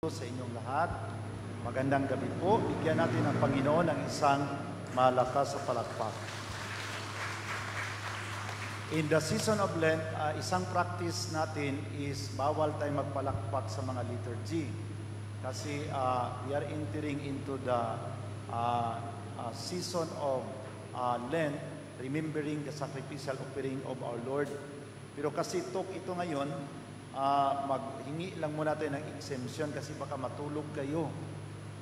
sa inyong lahat. Magandang gabi po. Bigyan natin ang Panginoon ng isang malakas sa palakpak. In the season of Lent, isang practice natin is bawal tayong magpalakpak sa mga liturgy. Kasi we are entering into the season of Lent, remembering the sacrificial offering of our Lord. Pero kasi ito ngayon, maghingi lang muna tayo ng exemption kasi baka matulog kayo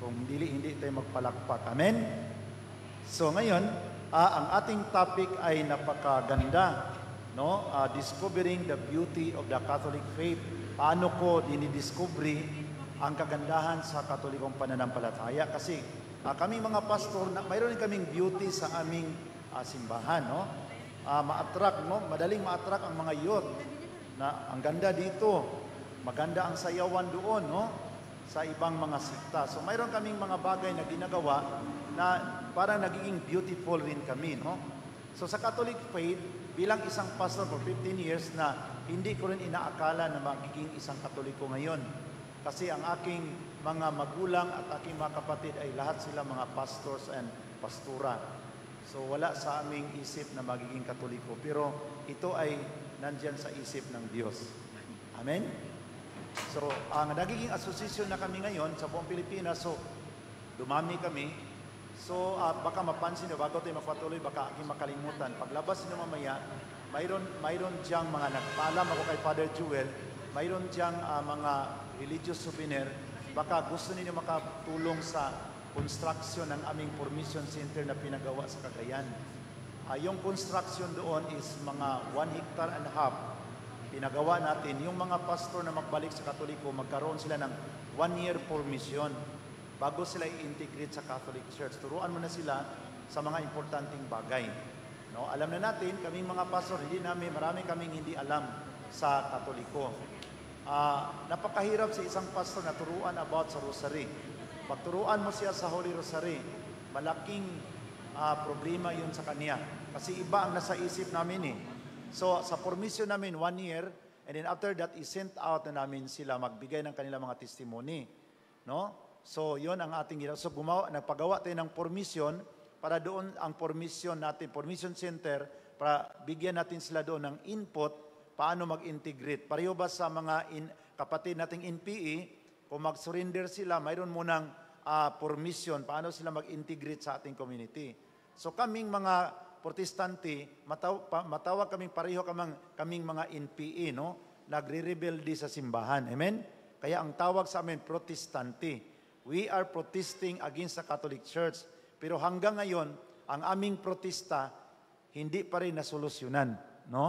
kung hindi tayo magpalakpak. Amen? So ngayon, ang ating topic ay napakaganda, no? Discovering the beauty of the Catholic faith. Paano ko dinidiscovery ang kagandahan sa Katolikong pananampalataya? Kasi kami mga pastor, mayroon kaming beauty sa aming simbahan, no? Ma-attract, no? Madaling ma-attract ang mga youth na ang ganda dito, maganda ang sayawan doon, no? Sa ibang mga sikta. So mayroon kaming mga bagay na ginagawa na parang nagiging beautiful rin kami, no? So sa Catholic faith, bilang isang pastor for 15 years na hindi ko rin inaakala na magiging isang Katoliko ngayon. Kasi ang aking mga magulang at aking mga kapatid ay lahat sila mga pastors and pastura. So wala sa aming isip na magiging Katoliko. Pero ito ay nandyan sa isip ng Diyos. Amen? So, ang nagiging asosasyon na kami ngayon sa buong Pilipinas, so dumami kami. So, baka mapansin na bago tayo magpatuloy, baka aking makalimutan. Paglabas nyo mamaya, mayroon diyang mga nagpaalam ako kay Father Jewel, mayroon diyang mga religious souvenir. Baka gusto ninyo makatulong sa construction ng aming formation center na pinagawa sa Cagayan. Yung construction doon is mga 1.5 hectare. Pinagawa natin. Yung mga pastor na magbalik sa Katoliko, magkaroon sila ng 1 year formation bago sila i-integrate sa Catholic Church. Turuan mo na sila sa mga importanteng bagay. No? Alam na natin, kaming mga pastor, marami kaming hindi alam sa Katoliko. Napakahirap sa isang pastor na turuan about sa Rosary. Pagturuan mo siya sa Holy Rosary, malaking problema yun sa kanya. Kasi iba ang nasa isip namin eh. So sa formation namin 1 year, and then after that, i-sent out na namin sila magbigay ng kanilang mga testimony. No? So yun ang ating ginawa. So nagpagawa tayo ng formation para doon ang formation natin, formation center, para bigyan natin sila doon ng input paano mag-integrate. Pareho ba sa mga kapatid nating NPE, kung mag-surrender sila, mayroon munang formation, paano sila mag-integrate sa ating community. So kaming mga Protestante, matawag kaming pareho kaming mga NPE, no? Nagre-rebelde sa simbahan. Amen? Kaya ang tawag sa amin, Protestante. We are protesting against the Catholic Church. Pero hanggang ngayon, ang aming protesta, hindi pa rin nasolusyonan, no?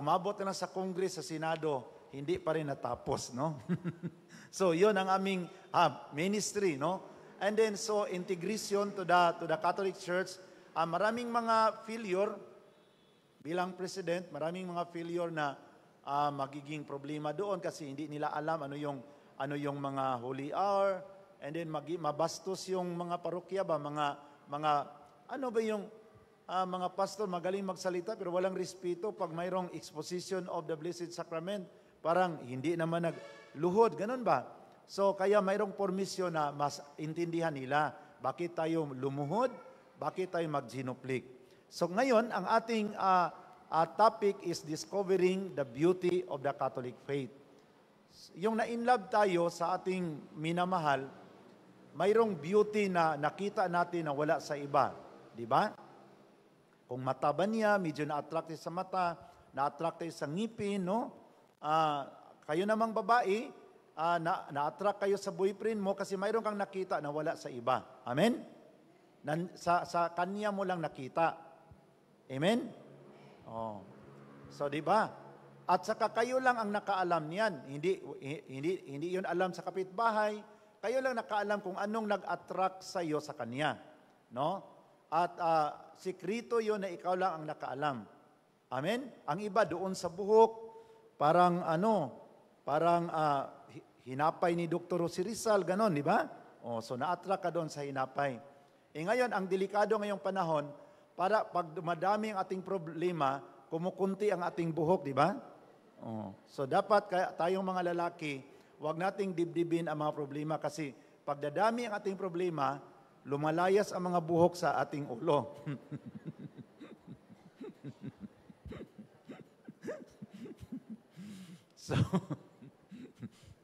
Umabot na sa Congress, sa Senado, hindi pa rin natapos, no? So, yun ang aming ministry, no? And then, so, integration to the Catholic Church, maraming mga failure, bilang president, maraming mga failure na magiging problema doon kasi hindi nila alam ano yung mga holy hour, and then mabastos yung mga parokya ba, ano ba yung mga pastor magaling magsalita pero walang respeto pag mayroong exposition of the Blessed Sacrament, parang hindi naman nagluhod, ganun ba? So kaya mayroong permisyon na mas intindihan nila bakit tayo lumuhod, bakit tayo mag-genuflect. So ngayon, ang ating topic is discovering the beauty of the Catholic faith. Yung na-inlove tayo sa ating minamahal, mayroong beauty na nakita natin na wala sa iba. Di ba? Kung mata ba niya, medyo na-attract sa mata, na-attract sa ngipin, no? Kayo namang babae, na-attract kayo sa boyfriend mo kasi mayroon kang nakita na wala sa iba. Amen? Sa kanya mo lang nakita. Amen? Oh. So, di ba? At saka kayo lang ang nakaalam niyan. Hindi yun alam sa kapitbahay. Kayo lang nakaalam kung anong nag-attract sa iyo sa kanya. No? At sikrito yun na ikaw lang ang nakaalam. Amen? Ang iba doon sa buhok, parang hinapay ni Dr. Jose Rizal, ganon, di ba? Oh, so na-attract ka doon sa hinapay. Ngayon, ang delikado ngayong panahon, para pag dumadami ang ating problema, kumukunti ang ating buhok, di ba? Oh. So dapat tayong mga lalaki, huwag nating dibdibin ang mga problema kasi pagdadami ang ating problema, lumalayas ang mga buhok sa ating ulo. So,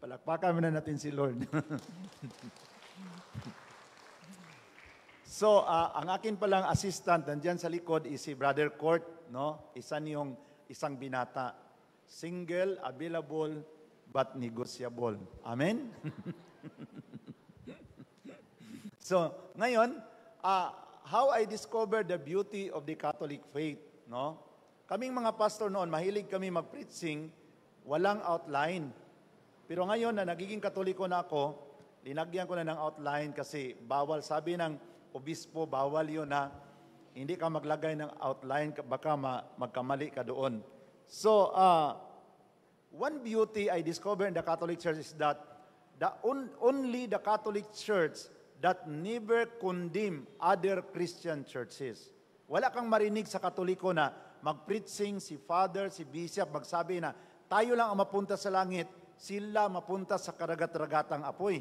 palakpakan muna natin si Lord. So, ang akin palang assistant nandyan sa likod is si Brother Court, no? Isang binata. Single, available, but negotiable. Amen? So, ngayon, how I discovered the beauty of the Catholic faith, no? Kaming mga pastor noon, mahilig kami mag-preaching, walang outline. Pero ngayon na nagiging Katoliko na ako, linagyan ko na ng outline kasi bawal, sabi ng obispo, bawal yun na hindi ka maglagay ng outline, baka magkamali ka doon. So, one beauty I discovered in the Catholic Church is that only the Catholic Church that never condemn other Christian churches. Wala kang marinig sa Katoliko na mag-preaching si Father, si Bishop, magsabi na tayo lang ang mapunta sa langit, sila mapunta sa karagat-ragatang apoy.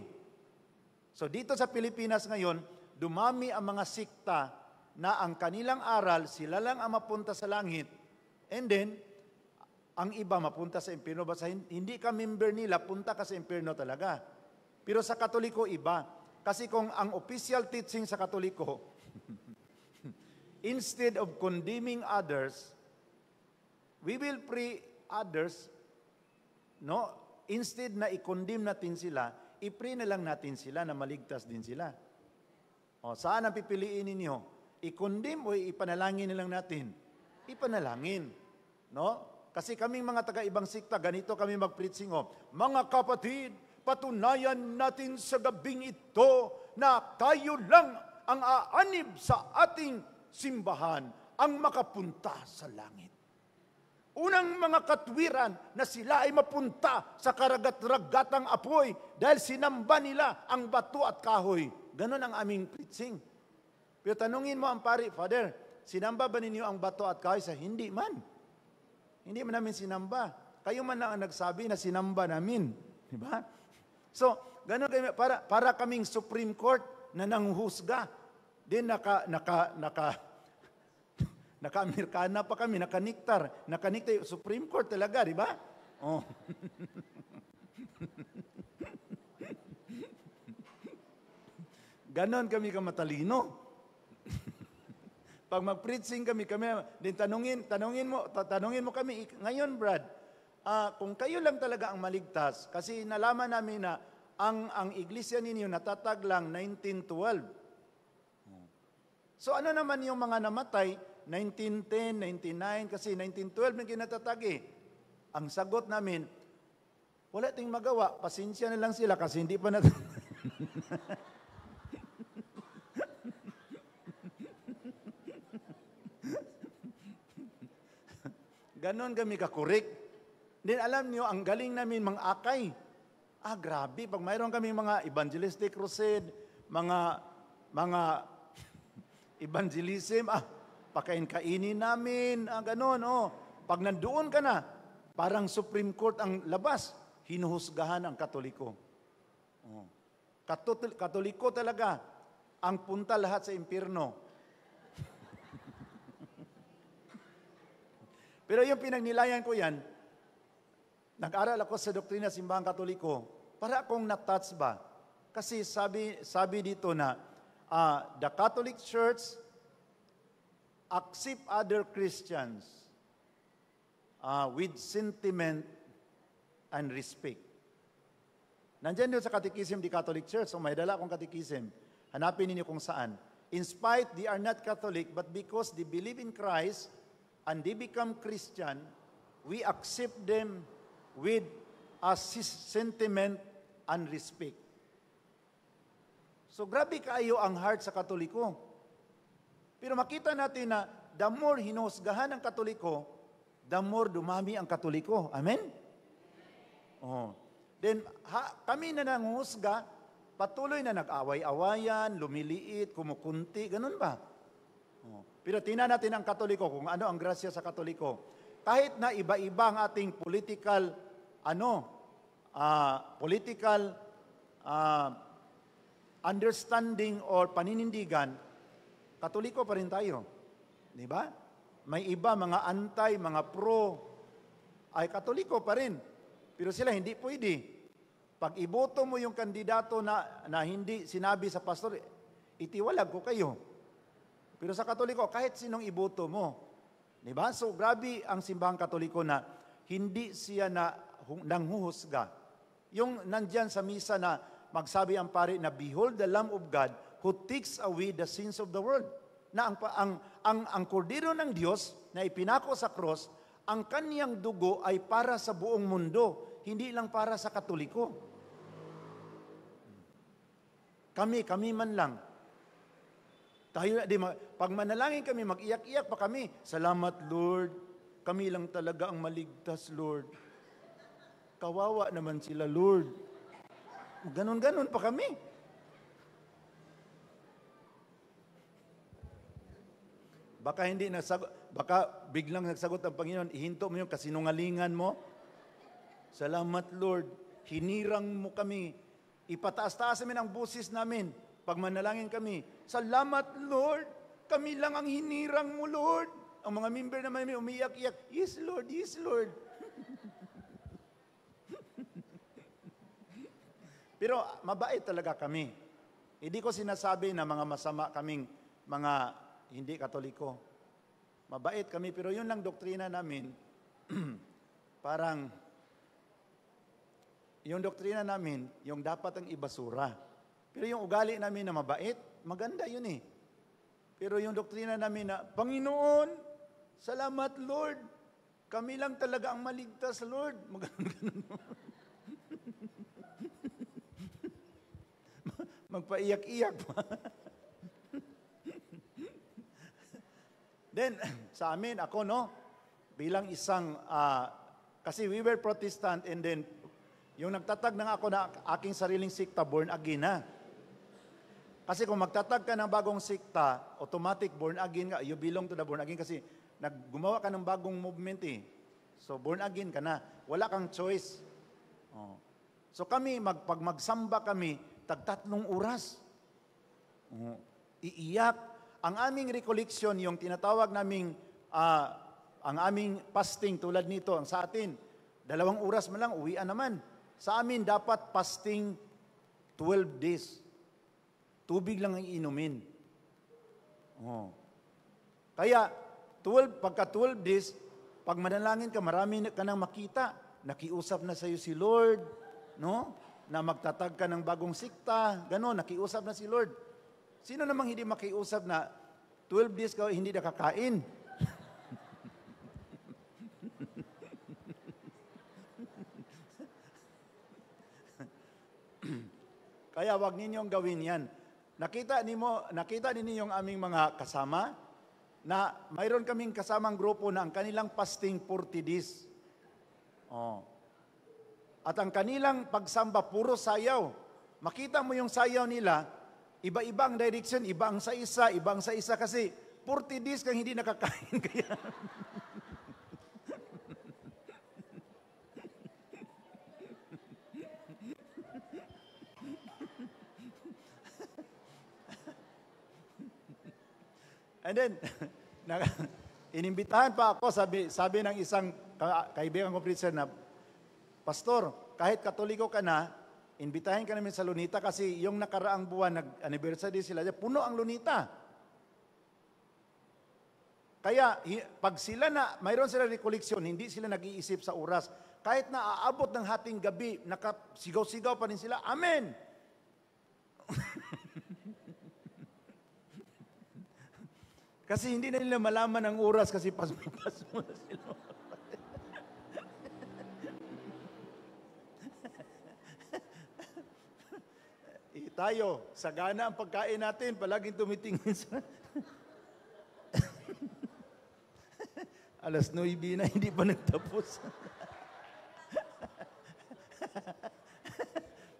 So dito sa Pilipinas ngayon, dumami ang mga sikta na ang kanilang aral, sila lang ang mapunta sa langit, and then, ang iba mapunta sa impyerno. Basta hindi ka member nila, punta ka sa impyerno talaga. Pero sa Katoliko, iba. Kasi kung ang official teaching sa Katoliko, instead of condemning others, we will pray others, no? Instead na i-condemn natin sila, i-pray na lang natin sila na maligtas din sila. O, saan ang pipiliin ninyo? I-condemn o ipanalangin na lang natin? Ipanalangin. No? Kasi kaming mga taga-ibang sikta, ganito kami mag-preaching o, mga kapatid, patunayan natin sa gabing ito na tayo lang ang aanib sa ating simbahan ang makapunta sa langit. Unang mga katwiran na sila ay mapunta sa karagat-ragatang apoy dahil sinamba nila ang bato at kahoy. Ganon ang aming preaching. Pero tanungin mo ang pari, Father, sinamba ba ninyo ang bato at kahoy? Sa hindi man. Hindi man namin sinamba. Kayo man lang ang nagsabi na sinamba namin. Diba? So, ganon kayo, para kaming Supreme Court na nanghusga. Then naka-Amerikana pa kami, naka-Niktar, Supreme Court talaga, di ba? Oh. Ganon kami kamatalino. Pag mag-preaching kami, din tanungin mo kami, ngayon Brad, kung kayo lang talaga ang maligtas, kasi nalaman namin na ang iglesia ninyo natatag lang 1912. So ano naman yung mga namatay, 1910, 1999, kasi 1912 na kinatatagi. Ang sagot namin, wala ting magawa, pasensya na lang sila kasi hindi pa natin. Ganon kami kakurik. Then alam niyo, ang galing namin mga akay. Grabe, pag mayroon kami mga evangelistic crusade, mga evangelism, pakain-kainin namin, ganon, Pag nandoon ka na, parang Supreme Court ang labas, hinuhusgahan ang Katoliko. Katoliko talaga, ang punta lahat sa impyerno. Pero yung pinagnilayan ko yan, nag-aral ako sa doktrina Simbahan Katoliko, para akong na-touch ba? Kasi sabi dito na, the Catholic Church accept other Christians with sentiment and respect. Nandyan doon sa Catechism di Catholic Church, so may dala akong Catechism. Hanapin ninyo kung saan. In spite they are not Catholic, but because they believe in Christ and they become Christian, we accept them with a sentiment and respect. So grabe kayo ang heart sa Katoliko. Pero makita natin na the more hinusgahan ng Katoliko, the more dumami ang Katoliko. Amen? Then, kami na nanghusga, patuloy na nag-away-awayan, lumiliit, kumukunti, ganun ba? Pero tingnan natin ang Katoliko, kung ano ang grasya sa Katoliko. Kahit na iba-iba ang ating political, political understanding or paninindigan, Katoliko pa rin tayo. Di ba? May iba, mga anti, mga pro, ay Katoliko pa rin. Pero sila hindi pwede. Pag iboto mo yung kandidato na hindi sinabi sa pastor, itiwalag ko kayo. Pero sa Katoliko, kahit sinong iboto mo. Di ba? So, grabe ang simbahang Katoliko na hindi siya nanghuhusga. Yung nandyan sa misa na magsabi ang pari na, "Behold the Lamb of God who takes away the sins of the world." Na ang kordero ng Diyos na ipinako sa cross, ang kaniyang dugo ay para sa buong mundo, hindi lang para sa Katoliko. Kami man lang. Tayo, pag manalangin kami, mag-iyak-iyak pa kami, "Salamat Lord, kami lang talaga ang maligtas Lord. Kawawa naman sila Lord." Ganon-ganon pa kami. Baka hindi nasagot, baka biglang nagsagot ang Panginoon, ihinto mo yung kasinungalingan mo. "Salamat Lord, hinirang mo kami. Ipataas-taas namin ang busis namin. Pag manalangin kami, salamat Lord, kami lang ang hinirang mo Lord." Ang mga member naman may umiyak-iyak, "Yes Lord, yes Lord." Pero mabait talaga kami. Hindi ko sinasabi na mga masama kaming mga hindi Katoliko. Mabait kami, pero yun lang doktrina namin. Parang, yung doktrina namin, yung dapat ang ibasura. Pero yung ugali namin na mabait, maganda yun eh. Pero yung doktrina namin na, "Panginoon, salamat Lord, kami lang talaga ang maligtas Lord." Ganun. Magpaiyak-iyak pa. Then, sa amin, ako, bilang isang, kasi we were Protestant, and then, yung nagtatag na ako na aking sariling sikta, born again na. Kasi kung magtatag ka ng bagong sikta, automatic born again ka, you belong to the born again, kasi gumawa ka ng bagong movement eh. So, born again ka na. Wala kang choice. Oh. So kami, pag magsamba kami, tag-3 oras. Oh. Iiyak. Ang aming recollection, yung tinatawag naming, ang aming fasting tulad nito, ang sa atin, 2 oras man lang, uwian naman. Sa amin, dapat fasting 12 days. Tubig lang ang inumin. Oh. Kaya, pagka 12 days, pag manalangin ka, marami ka nang makita. Nakiusap na sa iyo si Lord, na magtatag ka ng bagong sikta, gano'n, nakiusap na si Lord. Sino namang hindi makiusap na 12 days ka hindi nakakain? Kaya wag ninyong gawin yan. Nakita ninyo yung aming mga kasama na mayroon kaming kasamang grupo na ang kanilang fasting 40 days. Oh. At ang kanilang pagsamba puro sayaw. Makita mo yung sayaw nila, iba-ibang direction, iba ang sa isa kasi 40 days kang hindi nakakain kaya. And then, inimbitahan pa ako, sabi ng isang kaibigan ko preacher na, "Pastor, kahit Katoliko ka na, imbitahin ka namin sa Lunita kasi yung nakaraang buwan, nag-anniversary sila, puno ang Lunita." Kaya, pag sila mayroon sila recollection, hindi sila nag-iisip sa oras. Kahit na aabot ng hating gabi, nakasigaw-sigaw pa rin sila, "Amen!" Kasi hindi na nila malaman ang oras kasi pasmo na sila. Tayo, sagana ang pagkain natin, palaging tumitingin sa... 9:00 na, hindi pa nagtapos.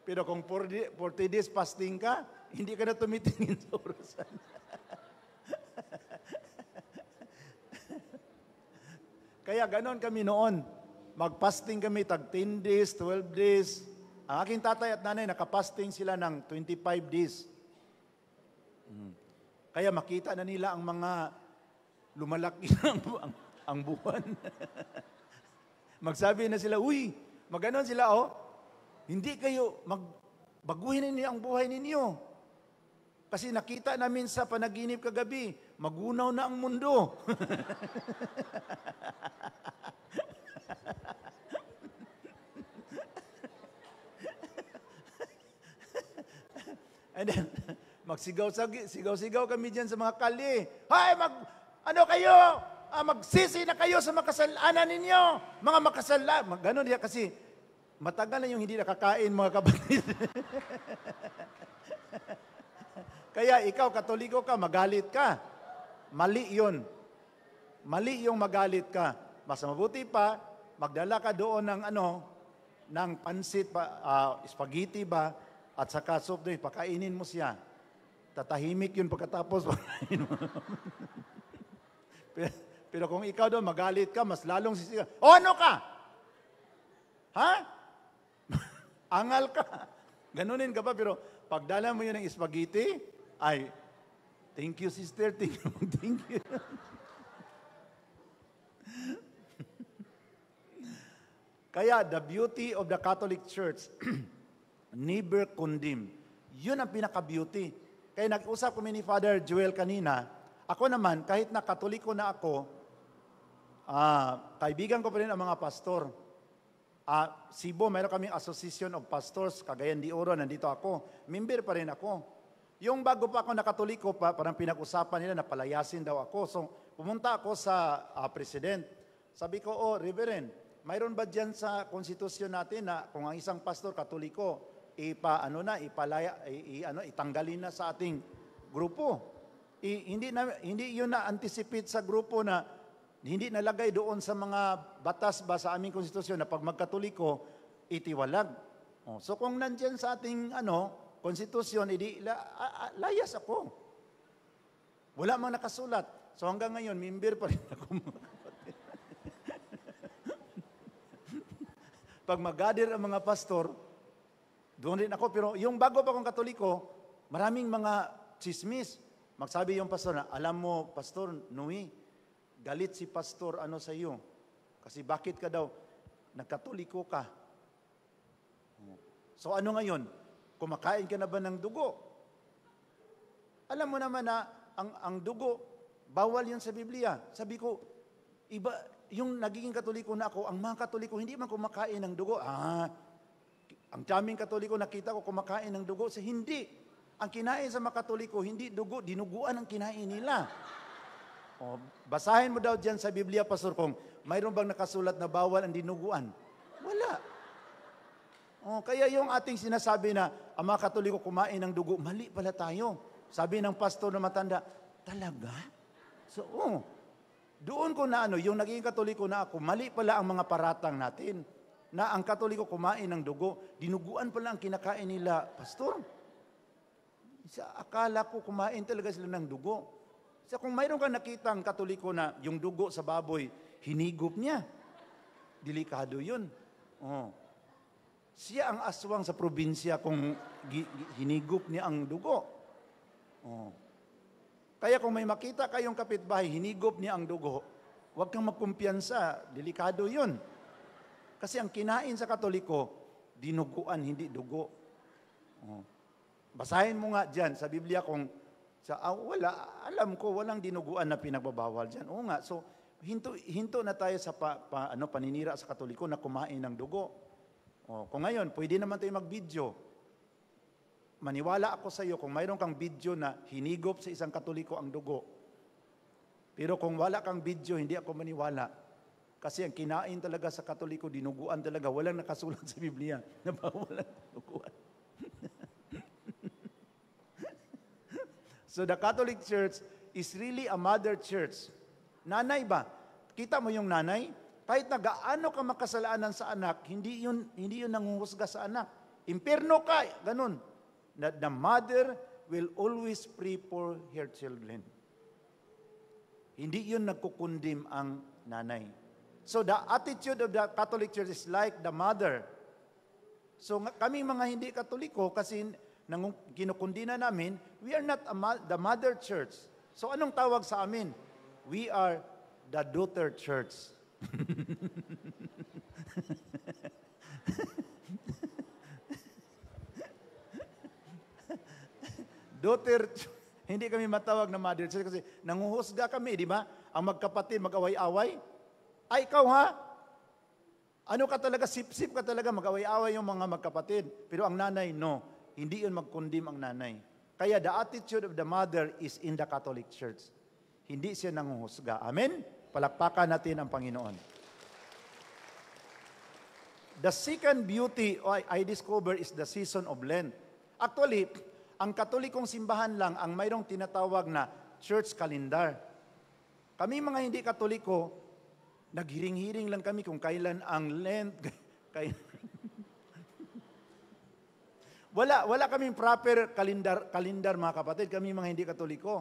Pero kung 40 days fasting ka, hindi ka na tumitingin sa orasan. Kaya ganon kami noon. Mag-fasting kami, tag 10 days, 12 days. Ang aking tatay at nanay, nakapasting sila ng 25 days. Kaya makita na nila ang mga lumalaki ang buwan. Magsabi na sila, uy, maganon sila, hindi kayo, baguhin ninyo ang buhay ninyo. Kasi nakita namin sa panaginip kagabi, magunaw na ang mundo. And then, magsigaw-sigaw kami dyan sa mga kalye. Hay, magsisi na kayo sa makasalanan ninyo. Mga makasalanan. Ganon niya kasi matagal na yung hindi nakakain, mga kapatid. Kaya ikaw, Katoliko ka, magalit ka. Mali yun. Mali yung magalit ka. Mas mabuti pa, magdala ka doon ng pansit pa, spaghetti ba, at saka soup doon, pakainin mo siya. Tatahimik yun pagkatapos. pero kung ikaw doon magalit ka, mas lalong sisigaw. Ano ka? Ha? Angal ka. Ganunin ka ba? Pero pagdala mo yun ng spaghetti, ay, thank you sister, thank you. Kaya the beauty of the Catholic Church, never condemn. Yun ang pinaka-beauty. Kaya nag-usap kami ni Father Joel kanina, ako naman, kahit na Katoliko na ako, kaibigan ko pa rin ang mga pastor. Cebu, mayroon kaming Association of Pastors, Cagayan de Oro, nandito ako. Member pa rin ako. Yung bago pa ako na Katoliko, parang pinag-usapan nila na palayasin daw ako. So, pumunta ako sa President. Sabi ko, Reverend, mayroon ba dyan sa konstitusyon natin na kung ang isang pastor Katoliko, itanggalin na sa ating grupo. Hindi yun na-anticipate sa grupo na hindi nalagay doon sa mga batas ba sa aming konstitusyon na pag magkatoliko, itiwalag. So kung nandyan sa ating konstitusyon, layas ako. Wala mang nakasulat. So hanggang ngayon, member pa rin ako. Pag mag-gather ang mga pastor, doon rin ako, pero yung bago pa akong Katoliko, maraming mga chismis. Magsabi yung pastor na, alam mo, Pastor Nui, galit si pastor sa iyo. Kasi bakit ka daw, nagkatoliko ka. So ano ngayon? Kumakain ka na ba ng dugo? Alam mo naman na, ang dugo, bawal yun sa Biblia. Sabi ko, iba, yung nagiging Katoliko na ako, ang mga Katoliko, hindi man kumakain ng dugo. Ang daming Katoliko nakita ko kumakain ng dugo. Hindi. Ang kinain sa mga Katoliko, hindi dugo, dinuguan ang kinain nila. Basahin mo daw dyan sa Biblia, Pastor, kung mayroon bang nakasulat na bawal ang dinuguan. Wala. Kaya yung ating sinasabi na ang mga Katoliko kumain ng dugo, mali pala tayo. Sabi ng pastor na matanda, talaga? So, doon ko na yung naging Katoliko na ako, mali pala ang mga paratang natin. Na ang Katoliko kumain ng dugo, dinuguan pala ang kinakain nila, Pastor. Akala ko kumain talaga sila ng dugo. Kung mayroon kang nakita ang Katoliko na yung dugo sa baboy, hinigop niya. Delikado yun. Siya ang aswang sa probinsya kung hinigop niya ang dugo. Kaya kung may makita kayong kapitbahay, hinigop niya ang dugo, huwag kang magkumpiyansa, delikado yun. Kasi ang kinain sa Katoliko, dinuguan, hindi dugo. Basahin mo nga dyan sa Biblia kung alam ko, walang dinuguan na pinagbabawal dyan. Oo nga, so hinto na tayo sa paninira sa Katoliko na kumain ng dugo. Kung ngayon, pwede naman tayo mag-video. Maniwala ako sa iyo kung mayroon kang video na hinigop sa isang Katoliko ang dugo. Pero kung wala kang video, hindi ako maniwala. Kasi ang kinain talaga sa Katoliko, dinuguan talaga. Walang nakasulat sa Biblia na bawal ang dinuguan. So the Catholic Church is really a mother church. Nanay ba? Kita mo yung nanay? Kahit na gaano ka makasalanan sa anak, hindi yun nanguhusga sa anak. Impierno ka, ganun. The mother will always pray for her children. Hindi yun nagkukundim ang nanay. So the attitude of the Catholic Church is like the mother. So kami mga hindi Katoliko, kasi kinukundina namin, we are not the mother church. So anong tawag sa amin? We are the daughter church. Daughter, hindi kami matawag na mother church kasi nanguhusga kami, di ba? Ang magkapatid, mag-away-away. Ay, ikaw ha? Ano ka talaga, sip-sip ka talaga, mag-away-away yung mga magkapatid. Pero ang nanay, no. Hindi yun magkundim ang nanay. Kaya the attitude of the mother is in the Catholic Church. Hindi siya nanguhusga. Amen? Palakpakan natin ang Panginoon. The second beauty I discover is the season of Lent. Actually, ang Katolikong simbahan lang ang mayroong tinatawag na church calendar. Kami mga hindi Katoliko, naghiring-hiring lang kami kung kailan ang Lent. Wala kaming proper calendar mga kapatid, kami mga hindi Katoliko.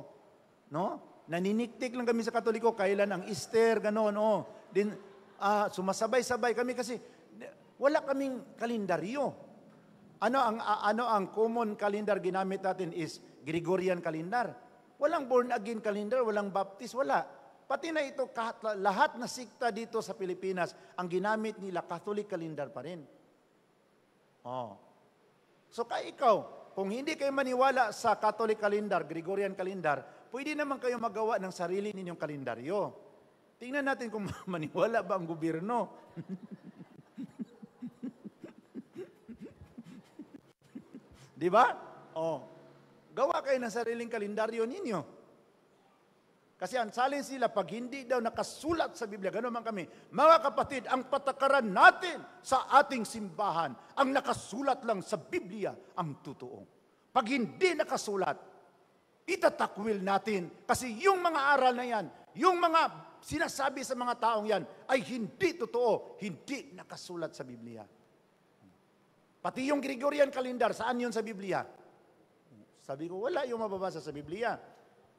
No? Naniniktik lang kami sa Katoliko, kailan ang Easter, gano'n. Oh. Then, sumasabay-sabay kami kasi wala kaming kalendaryo. Ano ang common calendar ginamit natin is Gregorian calendar. Walang born again calendar, walang baptist, wala. Pati na ito, lahat na sikta dito sa Pilipinas, ang ginamit nila, Catholic calendar pa rin. Oh. So ikaw, kung hindi kayo maniwala sa Catholic calendar, Gregorian calendar, pwede naman kayo magawa ng sarili ninyong kalendaryo. Tingnan natin kung maniwala ba ang gobyerno. Di ba? Oh. Gawa kayo ng sariling kalendaryo ninyo. Kasi ang salin sila, pag hindi daw nakasulat sa Biblia, gano'n man kami, mga kapatid, ang patakaran natin sa ating simbahan, ang nakasulat lang sa Biblia, ang totoo. Pag hindi nakasulat, itatakwil natin. Kasi yung mga aral na yan, yung mga sinasabi sa mga taong yan, ay hindi totoo, hindi nakasulat sa Biblia. Pati yung Gregorian calendar, saan yun sa Biblia? Sabi ko, wala yung mababasa sa Biblia.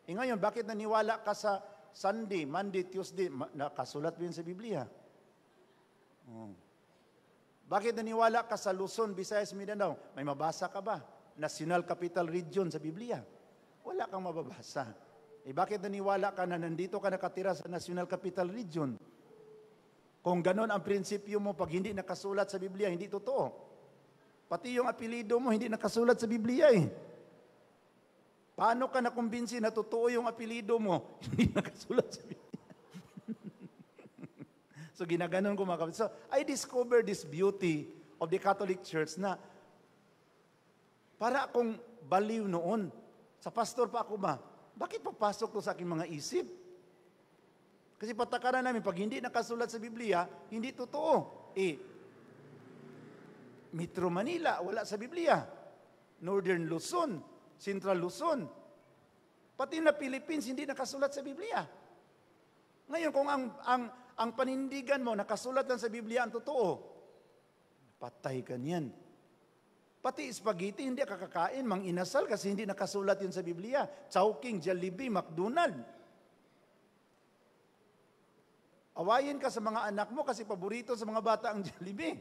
Ngayon, bakit naniwala ka sa Sunday, Monday, Tuesday? Nakasulat ba yun sa Biblia? Bakit naniwala ka sa Luzon, Visayas, Mindanao? May mabasa ka ba? National Capital Region sa Biblia? Wala kang mababasa. Bakit naniwala ka na nandito ka nakatira sa National Capital Region? Kung ganon ang prinsipyo mo, pag hindi nakasulat sa Biblia, hindi totoo. Pati yung apelido mo, hindi nakasulat sa Biblia eh. Paano ka nakumbinsi na totoo yung apelido mo? Hindi nakasulat sa Biblia. So ginaganon ko mga kapatid. So I discovered this beauty of the Catholic Church na para akong baliw noon. Sa pastor pa ako ba? Bakit papasok to sa aking mga isip? Kasi patakaran namin, pag hindi nakasulat sa Biblia, hindi totoo. Metro Manila, wala sa Biblia. Northern Luzon, Central Luzon. Pati na Philippines, hindi nakasulat sa Biblia. Ngayon, kung ang panindigan mo, nakasulat lang sa Biblia, ang totoo, patay ka niyan. Pati spaghetti, hindi kakakain, mang-inasal kasi hindi nakasulat yun sa Biblia. Chowking, Jollibee, McDonald's. Awayin ka sa mga anak mo kasi paborito sa mga bata ang Jollibee.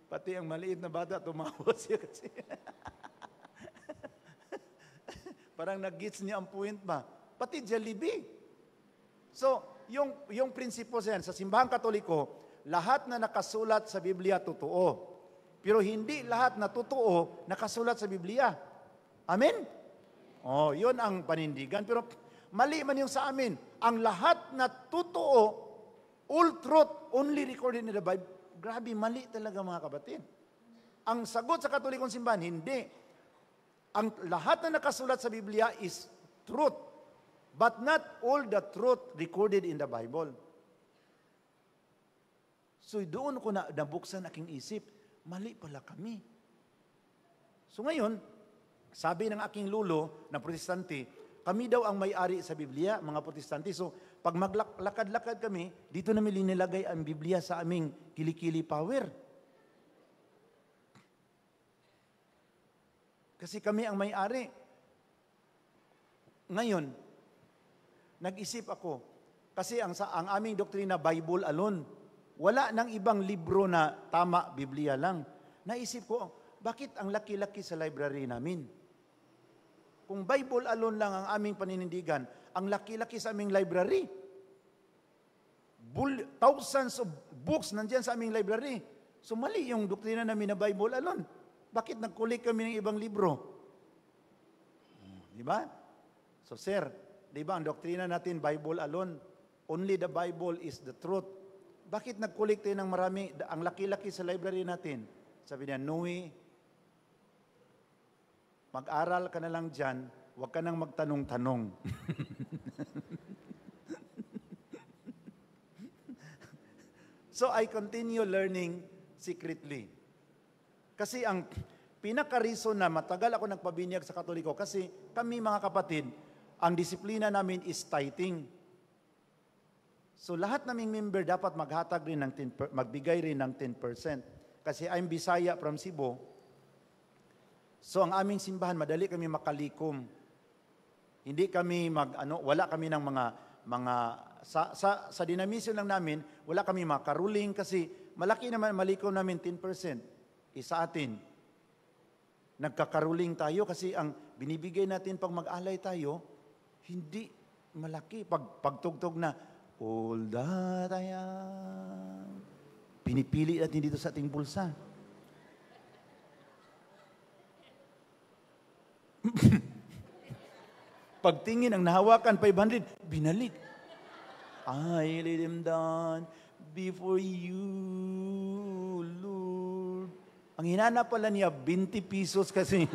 Pati ang maliit na bata, tumawa siya kasi. Parang nag-gets niya ang point ba? Pati Jollibee. So, yung prinsipo sa simbahan Katoliko, lahat na nakasulat sa Biblia, totoo. Pero hindi lahat na totoo, nakasulat sa Biblia. Amen? Oh, yun ang panindigan. Pero mali man yung sa amin. Ang lahat na totoo, all truth, only recorded in the Bible, grabe, mali talaga mga kapatid. Ang sagot sa Katolikong simbahan, hindi. Ang lahat na nakasulat sa Biblia is truth. But not all the truth recorded in the Bible. So doon ko nabuksan aking isip, mali pala kami. So ngayon, sabi ng aking lulo na protestante, kami daw ang may-ari sa Biblia, mga protestante. So pag maglakad-lakad kami, dito namin linilagay ang Biblia sa aming kilikili power. Kasi kami ang may-ari. Ngayon, nag-isip ako, kasi ang aming doktrina, Bible alone. Wala nang ibang libro na tama, Biblia lang. Naisip ko, bakit ang laki-laki sa library namin? Kung Bible alone lang ang aming paninindigan, ang laki-laki sa aming library. Thousands of books nandiyan sa aming library. So mali yung doktrina namin na Bible alone. Bakit nag-collect kami ng ibang libro? Di ba? So sir, di ba ang doktrina natin, Bible alone, only the Bible is the truth. Bakit nag-collect tayo ng marami, ang laki-laki sa library natin? Sabi niya, Noe, mag-aral ka na lang dyan, huwag ka nang magtanong-tanong. So I continue learning secretly. Kasi ang pinaka-reason na matagal ako nagpabinyag sa Katoliko, kasi kami mga kapatid, ang disiplina namin is tithing. So lahat naming member dapat maghatag rin ng magbigay rin ng 10%. Kasi I'm Bisaya from Cebu. So ang aming simbahan, madali kami makalikom. Hindi kami wala kami ng mga sa denomination lang namin, wala kami makaruling kasi malaki naman malikom namin 10%. Isa atin. Nagkakaruling tayo kasi ang binibigay natin pag mag-alay tayo, hindi malaki. Pagtugtog na, all that I am, pinipili natin dito sa ating bulsa. Pagtingin, ang nahawakan, 500, binalik. I lay them down before you, Lord. Ang hinanap pala niya, 20 pesos kasi.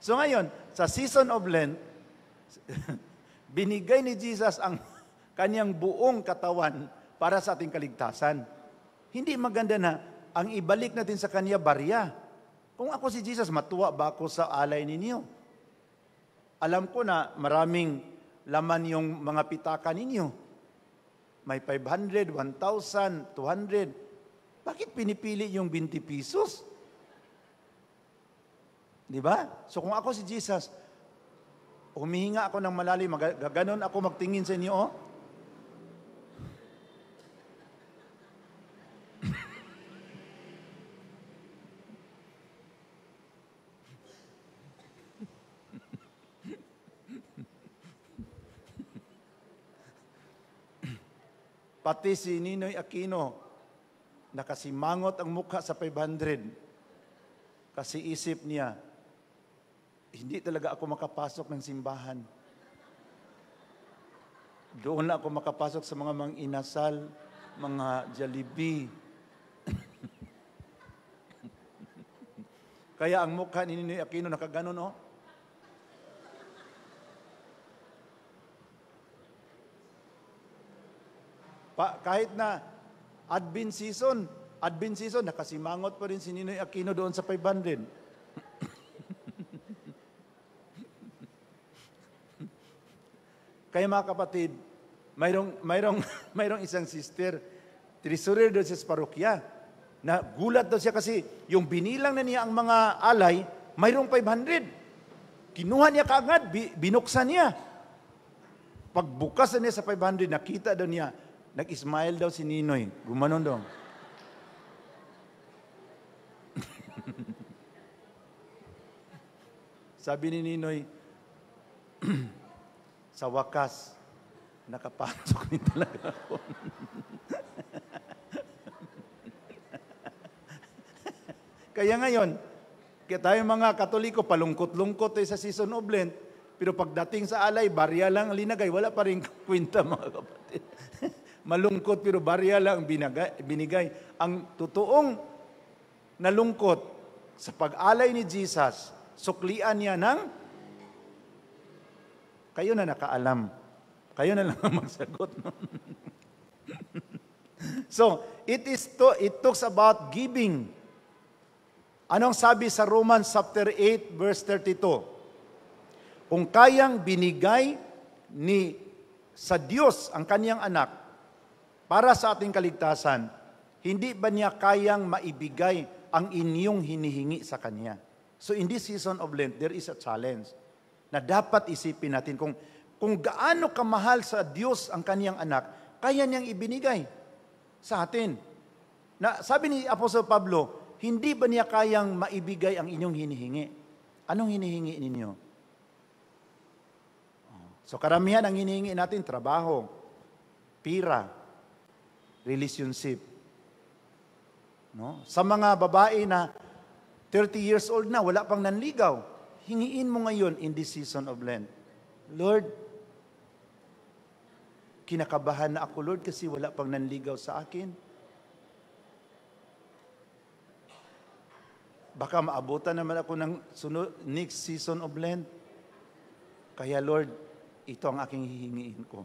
So ngayon, sa season of Lent, binigay ni Jesus ang kanyang buong katawan para sa ating kaligtasan. Hindi maganda na ang ibalik natin sa kanya barya. Kung ako si Jesus, matuwa ba ako sa alay ninyo? Alam ko na maraming laman yung mga pitaka ninyo. May 500, 1,000, 200. Bakit pinipili yung 20 pesos? Di ba? So kung ako si Jesus, humihinga ako ng malalim, gaganon ako magtingin sa inyo, oh. Pati si Ninoy Aquino, nakasimangot ang mukha sa 500. Kasi isip niya, hindi talaga ako makapasok ng simbahan. Doon na ako makapasok sa mga inasal, mga Jollibee. Kaya ang mukha ni Ninoy Aquino nakaganon, oh. Kahit na Advent season, nakasimangot pa rin si Ninoy Aquino doon sa 500. Kaya mga kapatid, mayroong isang sister, treasurer doon sa parokya, na gulat daw siya kasi yung binilang na niya ang mga alay, mayroong 500. Kinuha niya kaagad, binuksan niya. Pagbukas na niya sa 500, nakita daw niya, nag-smile daw si Ninoy. Gumanon daw. Sabi ni Ninoy, sa wakas, nakapasok din talaga ako. Kaya ngayon, kaya tayo mga Katoliko, palungkot-lungkot tayo sa season of Lent, pero pagdating sa alay, barya lang ang linagay, wala pa rin kwenta mga kapatid. Malungkot pero barya lang binigay. Ang totoong nalungkot sa pag-alay ni Jesus, suklian niya ng kayo na nakaalam. Kayo na lang ang magsagot. No? So, it talks about giving. Anong sabi sa Romans chapter 8 verse 32? Kung kayang binigay sa Diyos ang kanyang anak para sa ating kaligtasan, hindi ba niya kayang maibigay ang inyong hinihingi sa Kanya. So in this season of Lent, there is a challenge na dapat isipin natin kung gaano kamahal sa Diyos ang Kaniyang anak, kaya niyang ibinigay sa atin. Na, sabi ni Apostol Pablo, hindi ba niya kayang maibigay ang inyong hinihingi? Anong hinihingi ninyo? So karamihan ang hinihingi natin, trabaho, pira, relationship. No? Sa mga babae na 30 years old na, wala pang nanligaw, hingiin mo ngayon in this season of Lent. Lord, kinakabahan na ako, Lord, kasi wala pang nanligaw sa akin. Baka maabutan naman ako ng next season of Lent. Kaya Lord, ito ang aking hihingiin ko.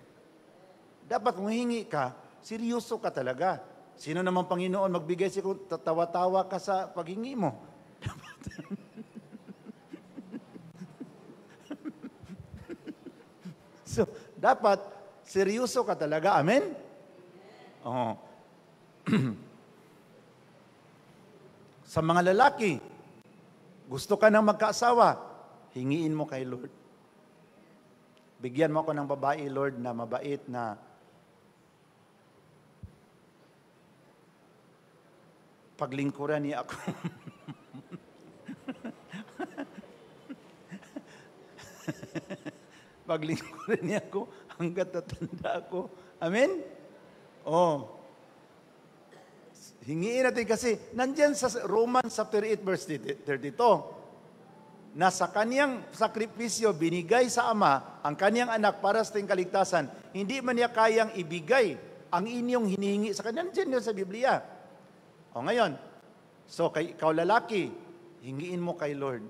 Dapat kung hihingi ka, seryoso ka talaga. Sino naman Panginoon magbigay siya kung tatawa-tawa ka sa paghingi mo? So, dapat seryoso ka talaga. Amen? Oo. Sa mga lalaki, gusto ka nang magkaasawa, hingiin mo kay Lord. Bigyan mo ako ng babae, Lord, na mabait, na paglingkuran niya ako. Paglingkuran niya ako hanggat tatanda ako. Amen? Oh. Hingiin natin kasi, nandyan sa Romans chapter 8 verse 32, na sa kaniyang sakripisyo, binigay sa Ama ang kaniyang anak para sa ating kaligtasan, hindi man niya kayang ibigay ang inyong hinihingi sa kanya. Nandyan yun sa Biblia. O ngayon, so ikaw lalaki, hingiin mo kay Lord.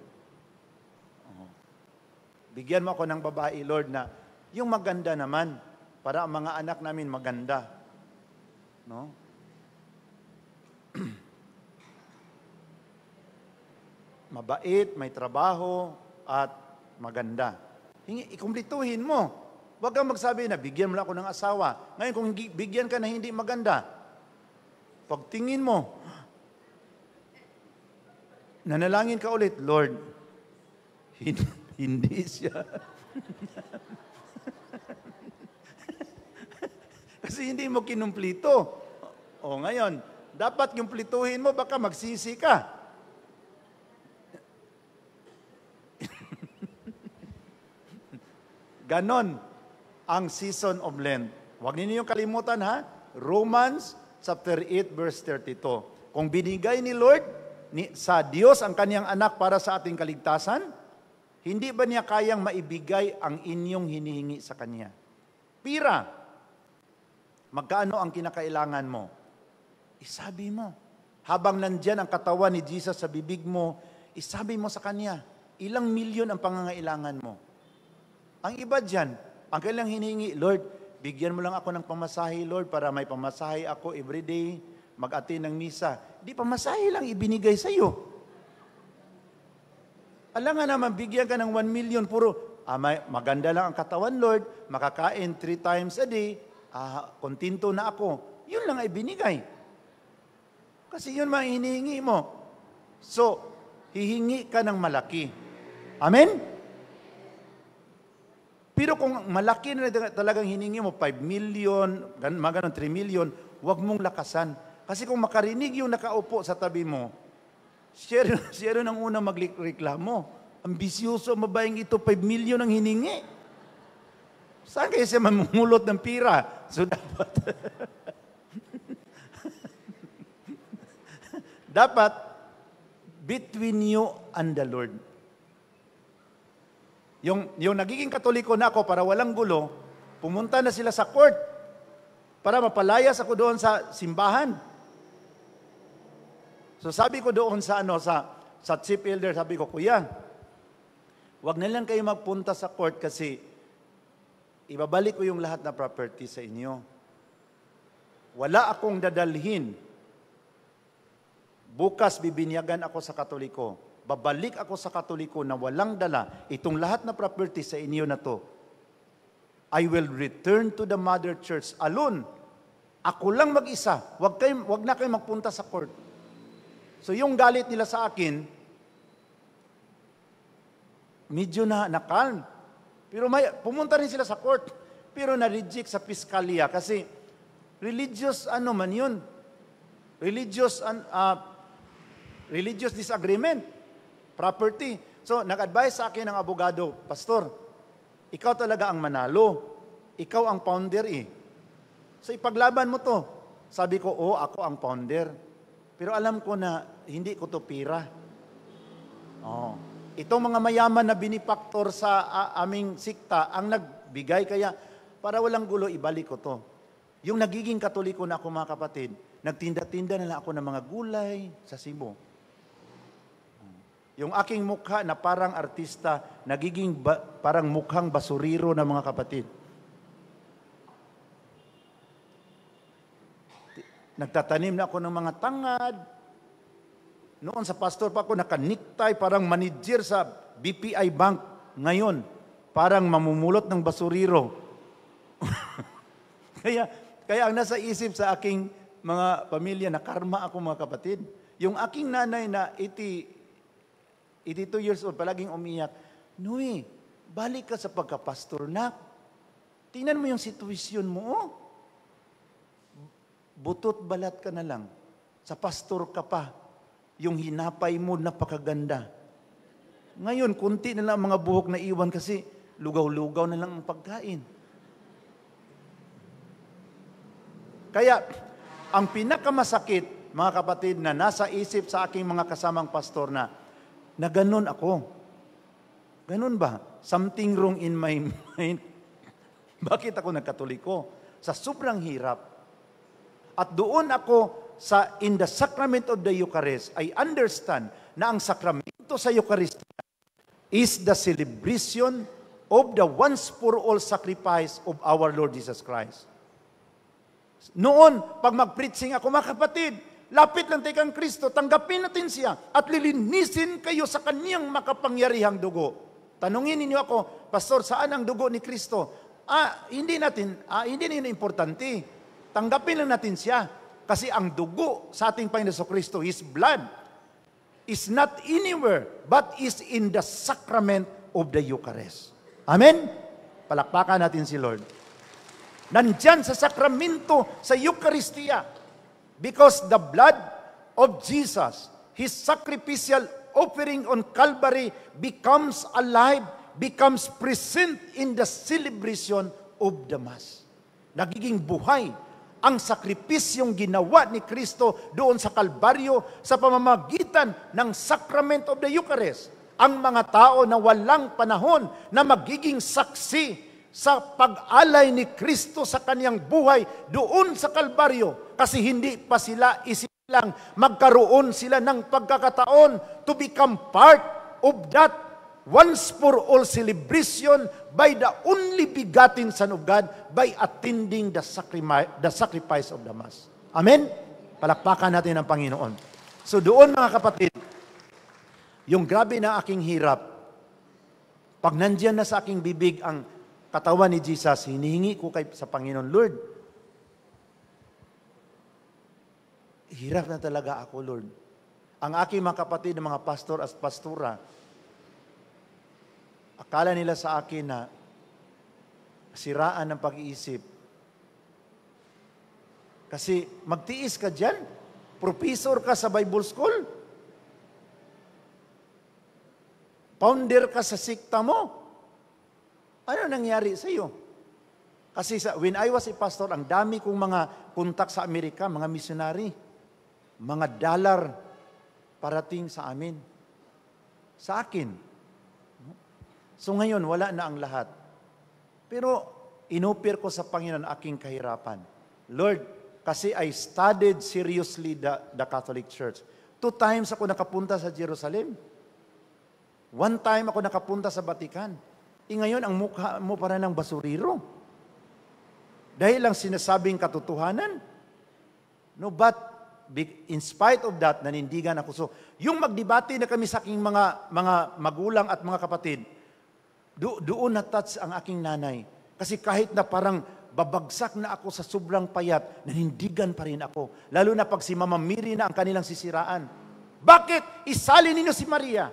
Bigyan mo ako ng babae, Lord, na yung maganda naman, para ang mga anak namin maganda. No? Mabait, may trabaho, at maganda. Ikumplituhin mo. Huwag kang magsabi na, bigyan mo lang ako ng asawa. Ngayon, kung bigyan ka na hindi maganda, pagtingin mo, nanalangin ka ulit, Lord, hindi siya. Kasi hindi mo kinumplito. O ngayon, dapat kumplituhin mo, baka magsisi ka. Ganon ang season of Lent. Huwag ninyong kalimutan ha, Romans chapter 8 verse 32. Kung binigay ni Lord sa Diyos ang kaniyang anak para sa ating kaligtasan, hindi ba niya kayang maibigay ang inyong hinihingi sa Kanya? Pira, magkaano ang kinakailangan mo? Isabi mo. Habang nandyan ang katawan ni Jesus sa bibig mo, isabi mo sa Kanya, ilang milyon ang pangangailangan mo. Ang iba dyan, ang kailang hinihingi, Lord, bigyan mo lang ako ng pamasahe, Lord, para may pamasahe ako everyday, mag-attend ng misa. Di pamasahe lang ibinigay sa iyo. Alam nga naman, bigyan ka ng 1 million, puro, maganda lang ang katawan, Lord, makakain 3 times a day, kontento na ako. Yun lang ay binigay. Kasi yun mga hinihingi mo. So, hihingi ka ng malaki. Amen? Pero kung malaki na talagang hiningi mo, 5 million, mga ganun, 3 million, huwag mong lakasan. Kasi kung makarinig yung nakaupo sa tabi mo, siya rin ang unang magreklamo. Ambisyoso, mabayang ito, 5 million ang hiningi. Saan kayo siya mamumulot ng pira? So dapat, dapat, between you and the Lord. Yung nagiging Katoliko na ako para walang gulo, pumunta na sila sa court para mapalayas ako doon sa simbahan. So sabi ko doon sa chief elder, sabi ko, Kuya, wag na lang kayo magpunta sa court kasi ibabalik ko yung lahat na property sa inyo. Wala akong dadalhin. Bukas bibinyagan ako sa Katoliko. Babalik ako sa Katoliko na walang dala. Itong lahat na property sa inyo na to. I will return to the mother church alone. Ako lang mag-isa. Wag na kayo magpunta sa court. So yung galit nila sa akin, medyo na-calm. Pero pumunta rin sila sa court, pero na-reject sa piskalya kasi religious man yun. Religious disagreement, property. So nag-advise sa akin ng abogado, Pastor, ikaw talaga ang manalo. Ikaw ang founder So ipaglaban mo to. Sabi ko, ako ang founder. Pero alam ko na hindi ko to pira. Itong mga mayaman na binipaktor sa aming sikta ang nagbigay, kaya para walang gulo, ibalik ko to. Yung nagiging Katoliko na ako, mga kapatid, nagtinda-tinda na lang ako ng mga gulay sa Cebu. Yung aking mukha na parang artista, nagiging parang mukhang basuriro na, mga kapatid. Nagtatanim na ako ng mga tangad. Noon sa pastor pa ako, nakaniktay, parang manager sa BPI Bank. Ngayon, parang mamumulot ng basuriro. Kaya ang nasa isip sa aking mga pamilya, na karma ako, mga kapatid. Yung aking nanay na 82 years old, palaging umiyak, Noy, balik ka sa pagkapastor na. Tingnan mo yung sitwasyon mo, butot balat ka na lang. Sa pastor ka pa. Yung hinapay mo, napakaganda. Ngayon, kunti na lang mga buhok na iwan kasi lugaw-lugaw na lang ang pagkain. Kaya, ang pinakamasakit, mga kapatid, na nasa isip sa aking mga kasamang pastor na ganun ako. Ganun ba? Something wrong in my mind. Bakit ako nagkatoliko? Sa sobrang hirap. At doon ako in the sacrament of the Eucharist, I understand na ang sakramento sa Eucharist is the celebration of the once for all sacrifice of our Lord Jesus Christ. Noon, pag mag-preaching ako, mga kapatid, lapit lang tayo kang Kristo, tanggapin natin siya at lilinisin kayo sa kaniyang makapangyarihang dugo. Tanungin ninyo ako, Pastor, saan ang dugo ni Kristo? Hindi na importante. Tanggapin lang natin siya. Kasi ang dugo sa ating Panginoon Kristo, His blood, is not anywhere, but is in the sacrament of the Eucharist. Amen? Palakpakan natin si Lord. Nandyan sa sakramento, sa Eucharistia. Because the blood of Jesus, His sacrificial offering on Calvary, becomes alive, becomes present in the celebration of the Mass. Nagiging buhay ang sakripisyong ginawa ni Kristo doon sa Kalbaryo sa pamamagitan ng Sacrament of the Eucharist. Ang mga tao na walang panahon na magiging saksi sa pag-alay ni Kristo sa kaniyang buhay doon sa Kalbaryo, kasi hindi pa sila isilang magkaroon sila ng pagkakataon to become part of that once for all celebration by the only begotten Son of God by attending the sacrifice of the Mass. Amen? Palakpakan natin ang Panginoon. So doon, mga kapatid, yung grabe na aking hirap, pag nandyan na sa aking bibig ang katawan ni Jesus, hinihingi ko sa Panginoon, Lord, hirap na talaga ako, Lord. Ang aking mga kapatid na mga pastor at pastora, akala nila sa akin na siraan ng pag-iisip. Kasi magtiis ka dyan, professor ka sa Bible School, founder ka sa sikta mo, ano nangyari sa iyo? Kasi when I was a pastor, ang dami kong mga kontak sa Amerika, mga missionary, mga dollar parating sa amin. Sa akin. So ngayon, wala na ang lahat. Pero inupir ko sa Panginoon aking kahirapan. Lord, kasi I studied seriously the Catholic Church. 2 times ako nakapunta sa Jerusalem. 1 time ako nakapunta sa Vatican. Ngayon, ang mukha mo para ng basuriro. Dahil lang sinasabing katotohanan. No, but in spite of that, nanindigan ako. So, yung magdebate na kami sa aking mga magulang at mga kapatid, doon na-touch ang aking nanay. Kasi kahit na parang babagsak na ako sa sobrang payat, nanindigan pa rin ako. Lalo na pag si Mama Miri na ang kanilang sisiraan. Bakit isali ninyo si Maria?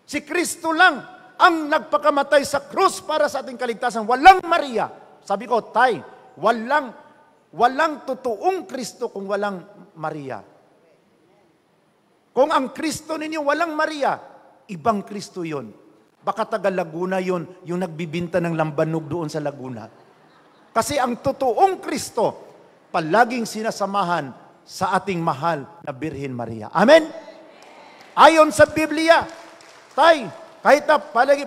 Si Kristo lang ang nagpakamatay sa krus para sa ating kaligtasan. Walang Maria. Sabi ko, Tay, walang totoong Kristo kung walang Maria. Kung ang Kristo ninyo walang Maria, ibang Kristo yun. Baka taga Laguna yun, yung nagbibinta ng lambanog doon sa Laguna. Kasi ang totoong Kristo, palaging sinasamahan sa ating mahal na Birhen Maria. Amen? Ayon sa Biblia, Tay, kahit na palagi,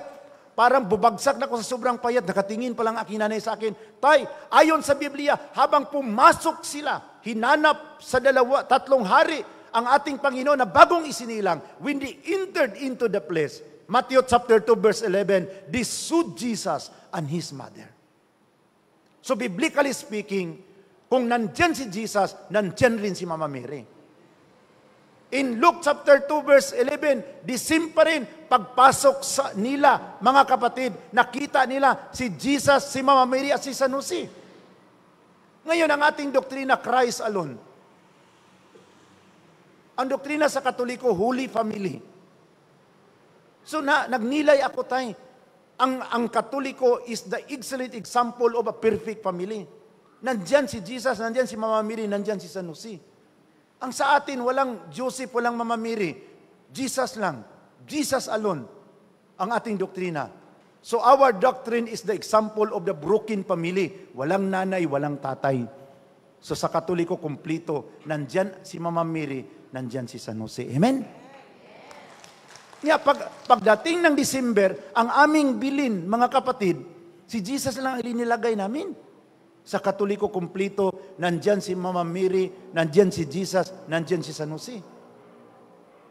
parang bubagsak na ako sa sobrang payat, nakatingin pa lang aking nanay sa akin. Tay, ayon sa Biblia, habang pumasok sila, hinanap sa 3 hari ang ating Panginoon na bagong isinilang, when they entered into the place, Matthew chapter 2 verse 11, they saw Jesus and His mother. So biblically speaking, kung nandyan si Jesus, nandyan rin si Mama Mary. In Luke chapter 2 verse 11, the same pa rin, pagpasok sa nila, mga kapatid, nakita nila si Jesus, si Mama Mary at si San Jose. Ngayon, ang ating doktrina, Christ alone. Ang doktrina sa Katoliko, Holy Family. So nagnilay ako, Tay. Ang Katoliko is the excellent example of a perfect family. Nandyan si Jesus, nandyan si Mama Mary, nandyan si San Jose. Ang sa atin, walang Joseph, walang Mama Mary. Jesus lang. Jesus alone ang ating doktrina. So our doctrine is the example of the broken family. Walang nanay, walang tatay. So sa Katoliko, kumplito. Nandyan si Mama Mary, nandyan si San Jose. Amen? Pagdating ng December, ang aming bilin, mga kapatid, si Jesus lang ang ilinilagay namin. Sa Katoliko, kumplito, nandyan si Mama Mary, nandyan si Jesus, nandyan si San Jose.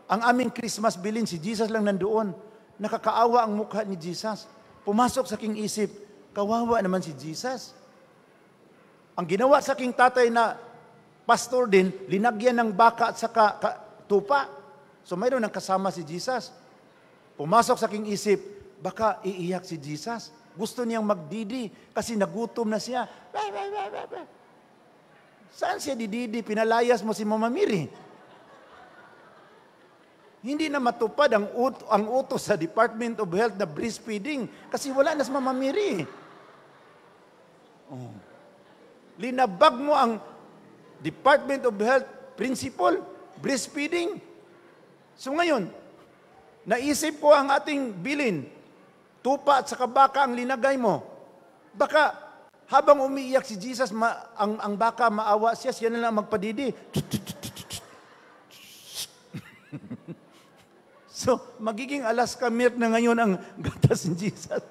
Ang aming Christmas bilin, si Jesus lang nandoon. Nakakaawa ang mukha ni Jesus. Pumasok sa aking isip, kawawa naman si Jesus. Ang ginawa sa aking tatay na pastor din, linagyan ng baka at saka tupa. So mayroon ng kasama si Jesus. Pumasok sa aking isip, baka iiyak si Jesus. Gusto niyang magdidi kasi nagutom na siya. Saan siya dididi? Pinalayas mo si Mama Mary. Hindi na matupad ang utos sa Department of Health na breastfeeding kasi wala na si Mama Mary. Oh. Linabag mo ang Department of Health principle, breastfeeding. So ngayon, naisip ko ang ating bilin, tupa at saka baka ang linagay mo. Baka habang umiiyak si Jesus, ang baka maawa siya na lang magpadidi. So, magiging Alaska milk na ngayon ang gatas ni Jesus.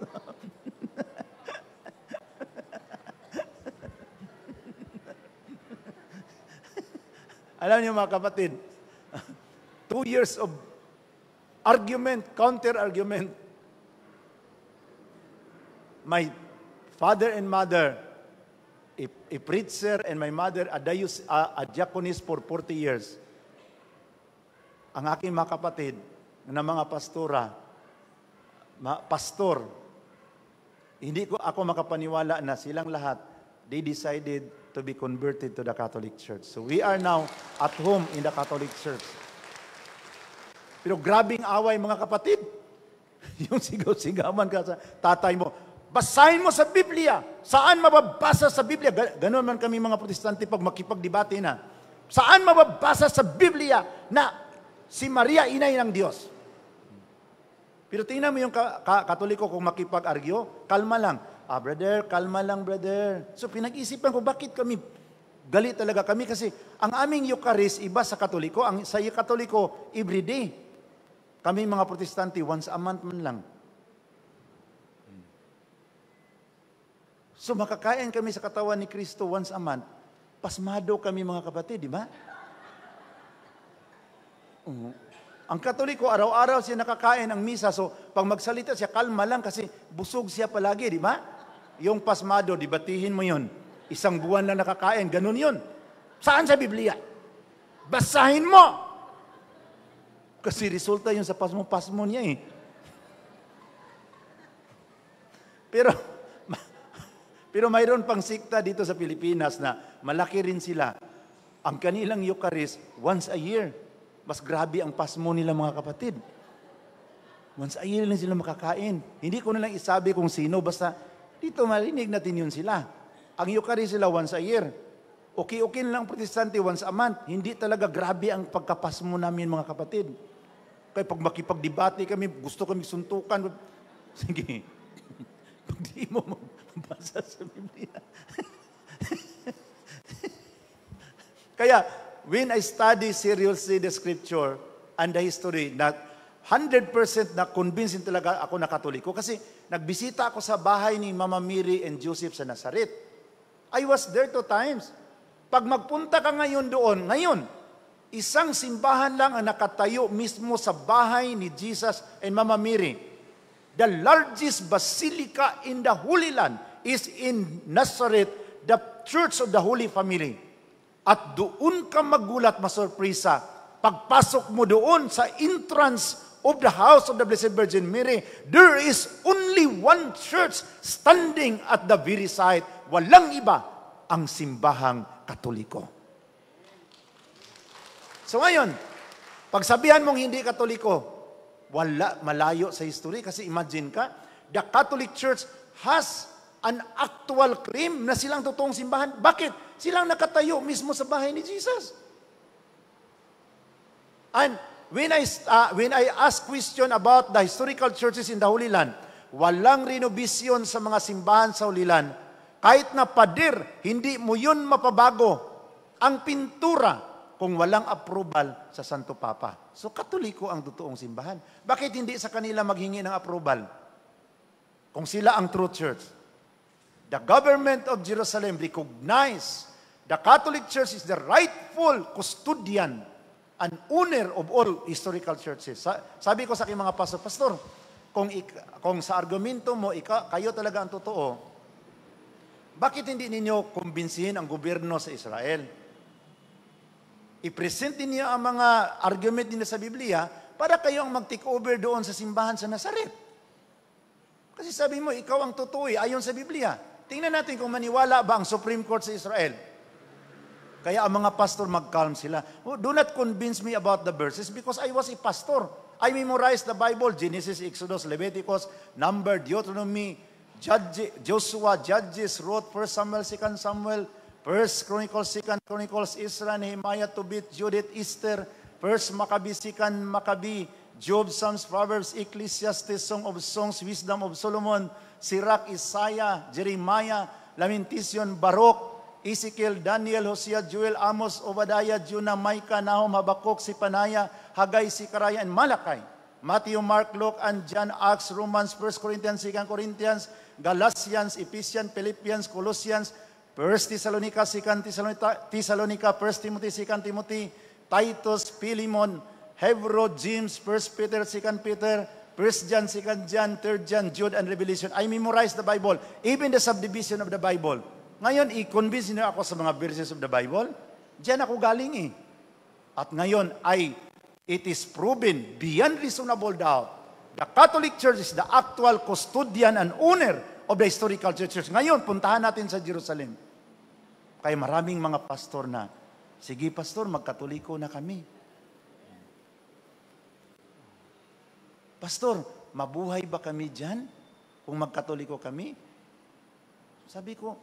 Alam niyo mga kapatid, 2 years of argument, counter-argument. My father and mother, a preacher, and my mother, a diaconess for 40 years. Ang aking mga kapatid, na mga pastor, hindi ko ako makapaniwala na silang lahat, they decided to be converted to the Catholic Church. So we are now at home in the Catholic Church. Pero grabing away mga kapatid. Yung sigaw-sigaman ka sa tatay mo. Basahin mo sa Biblia. Saan mababasa sa Biblia? Ganon man kami mga protestante pag makipagdebate na. Saan mababasa sa Biblia na si Maria inay ng Diyos? Pero tingnan mo yung Katoliko kung makipag-argue, kalma lang. Brother, kalma lang, brother. So pinag-isipan ko, bakit kami galit talaga kami? Kasi ang aming Eucharist, iba sa Katoliko. Sa Katoliko, everyday. Kami mga protestante, once a month man lang. So makakain kami sa katawan ni Kristo once a month. Pasmado kami mga kapatid, di ba? Ang Katoliko, araw-araw siya nakakain ang misa. So pag magsalita siya, kalma lang kasi busog siya palagi, di ba? Yung pasmado, dibatihin mo yun. 1 buwan lang nakakain, ganun yun. Saan sa Biblia? Basahin mo! Kasi resulta yun sa pasmo niya eh. Pero mayroon pang sikta dito sa Pilipinas na malaki rin sila. Ang kanilang Eucharist, once a year. Mas grabe ang pasmo nila mga kapatid. Once a year lang sila makakain. Hindi ko na lang isabi kung sino, basta dito marinig natin yun sila. Ang Eucharist sila once a year. Okay lang protestante once a month. Hindi talaga grabe ang pagkapasmo namin mga kapatid. Kaya pag makipagdebate kami, gusto kami suntukan. Sige, pag di mo mabasa sa Biblia. Kaya, when I study seriously the scripture and the history, na 100% na convinced talaga ako na Katoliko kasi nagbisita ako sa bahay ni Mama Mary and Joseph sa Nazaret. I was there 2 times. Pag magpunta ka ngayon doon, isang simbahan lang ang nakatayo mismo sa bahay ni Jesus and Mama Mary. The largest basilica in the Holy Land is in Nazareth, the Church of the Holy Family. At doon ka magulat, masurpresa. Pagpasok mo doon sa entrance of the house of the Blessed Virgin Mary, there is only one church standing at the very side. Walang iba, ang simbahang Katoliko. So ngayon, pagsabihan mong hindi Katoliko, malayo sa history kasi imagine ka, the Catholic Church has an actual claim na silang totoong simbahan. Bakit? Silang nakatayo mismo sa bahay ni Jesus. And when I ask question about the historical churches in the Holy Land, walang renovation sa mga simbahan sa Holy Land. Kahit na pader, hindi mo yun mapabago. Ang pintura, kung walang approval sa Santo Papa. So, Katoliko ang totoong simbahan. Bakit hindi sa kanila maghingi ng approval? Kung sila ang true church. The government of Jerusalem recognize the Catholic Church is the rightful custodian and owner of all historical churches. Sabi ko sa aking mga pastor, kung sa argumento mo, kayo talaga ang totoo, bakit hindi ninyo kumbinsihin ang gobyerno sa Israel? I-present niyo ang mga argument nila sa Biblia para kayo ang mag-take over doon sa simbahan sa Nazaret. Kasi sabi mo, ikaw ang totoo ayon sa Biblia. Tingnan natin kung maniwala ba ang Supreme Court sa Israel. Kaya ang mga pastor mag-calm sila. Do not convince me about the verses because I was a pastor. I memorized the Bible, Genesis, Exodus, Leviticus, Number, Deuteronomy, Joshua, Judges, Ruth, 1 Samuel, 2 Samuel, 1 Chronicles, 2 Chronicles, Ezra, Nehemiah, Tobit, Judith, Esther, 1 Maccabees, 2 Maccabees, Job, Psalms, Proverbs, Ecclesiastes, Song of Songs, Wisdom of Solomon, Sirach, Isaiah, Jeremiah, Lamentation, Baruch, Ezekiel, Daniel, Hosea, Joel, Amos, Obadiah, Jonah, Micah, Nahum, Habakkuk, Sipanaya, Haggai, Sikaraya, and Malachi. Matthew, Mark, Luke, and John, Acts, Romans, 1 Corinthians, 2 Corinthians, Galatians, Ephesians, Philippians, Colossians, 1 Thessalonica, 2 Thessalonica, 1 Timothy, 2 Timothy, Titus, Philemon, Hebrew, James, 1 Peter, 2 Peter, 1 John, 2 John, 3 John, Jude, and Revelation. I memorized the Bible, even the subdivision of the Bible. Ngayon, i-convince niyo ako sa mga verses of the Bible. Diyan ako galing At ngayon it is proven beyond reasonable doubt. The Catholic Church is the actual custodian and owner of the historical churches. Ngayon, puntahan natin sa Jerusalem. Kaya maraming mga pastor na, sige pastor, magkatoliko na kami. Pastor, mabuhay ba kami dyan kung magkatoliko kami? Sabi ko,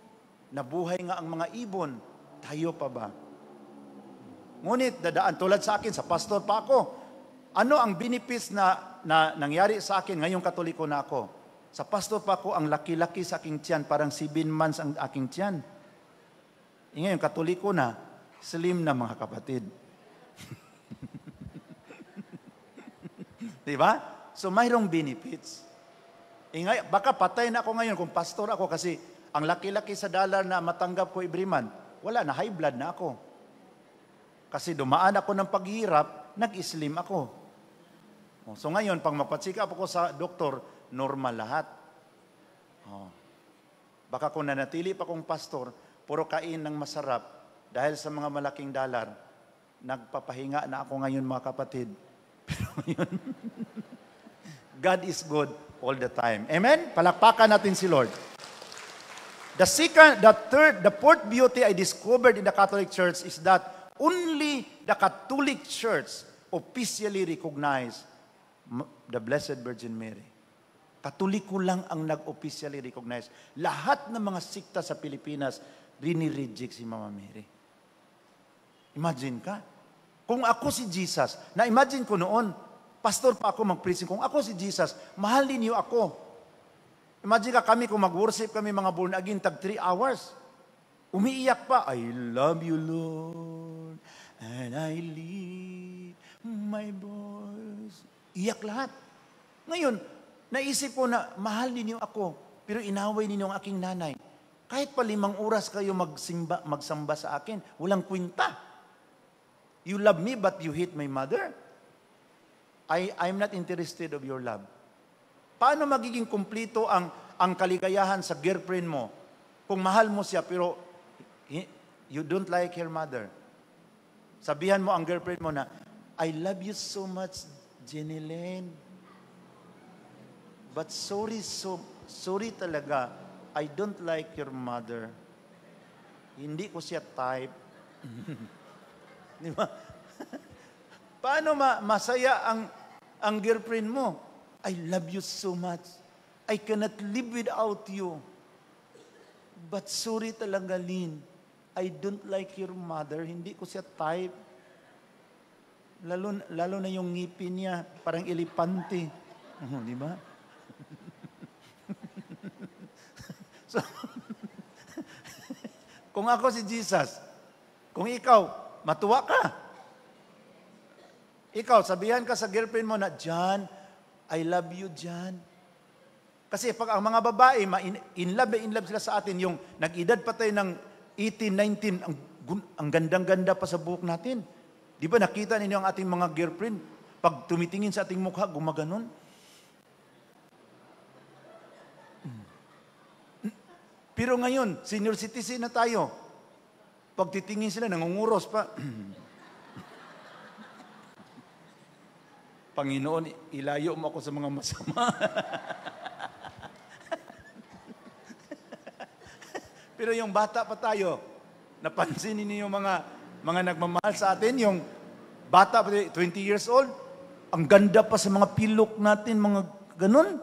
nabuhay nga ang mga ibon, tayo pa ba? Ngunit, dadaan, tulad sa akin, sa pastor pa ako, ano ang benefits na nangyari sa akin ngayong katoliko na ako? Sa pastor pa ako, ang laki-laki sa aking tiyan, parang 7 months ang aking tiyan. Ngayon, katoliko na, slim na mga kapatid. Diba? So, mayroong benefits. Baka patay na ako ngayon kung pastor ako kasi ang laki-laki sa dollar na matanggap ko every month, wala na, high blood na ako. Kasi dumaan ako ng paghihirap, nag-slim ako. So ngayon, pag mapatsika ako sa doktor, normal lahat. Baka kung nanatili pa kong pastor, puro kain ng masarap, dahil sa mga malaking dollar, nagpapahinga na ako ngayon mga kapatid. Pero ngayon, God is good all the time. Amen? Palakpakan natin si Lord. The fourth beauty I discovered in the Catholic Church is that only the Catholic Church officially recognize the Blessed Virgin Mary. Katoliko lang ang nag-officially recognize. Lahat ng mga sikta sa Pilipinas, rini-reject si Mama Mary. Imagine ka. Kung ako si Jesus, na-imagine ko noon, pastor pa ako mag-preaching, kung ako si Jesus, mahalin niyo ako. Imagine ka kami, kung mag-worship kami mga born again, tag 3 hours. Umiiyak pa, I love you, Lord, and I lift my voice. Iyak lahat. Ngayon, naisip ko na, mahal ninyo ako, pero inaway ninyo ang aking nanay. Kahit pa 5 oras kayo magsamba sa akin, walang kwenta. You love me, but you hate my mother? I'm not interested of your love. Paano magiging kumplito ang kaligayahan sa girlfriend mo kung mahal mo siya pero you don't like her mother? Sabihan mo ang girlfriend mo na, I love you so much, Jenny Lynn. But sorry talaga, I don't like your mother. Hindi ko siya type. Di ba? Paano masaya ang girlfriend mo? I love you so much. I cannot live without you. But sorry talaga, Lynn. I don't like your mother. Hindi ko siya type. Lalo na yung ngipin niya, parang elepante. Di ba? So, kung ako si Jesus, kung ikaw, matuwa ka. Ikaw, sabihan ka sa girlfriend mo na, John, I love you, John. Kasi pag ang mga babae, in love sila sa atin, yung nag-edad pa tayo ng 18, 19, ang gandang-ganda pa sa buhok natin. Di ba nakita ninyo ang ating mga girlfriend? Pag tumitingin sa ating mukha, gumaganon. Pero ngayon, senior citizen na tayo. Pag titingin sila, nangunguros pa. Panginoon, ilayo mo ako sa mga masama. Pero yung bata pa tayo, napansin niyo yung mga nagmamahal sa atin, yung bata pa, 20 years old, ang ganda pa sa mga pilok natin, mga ganun.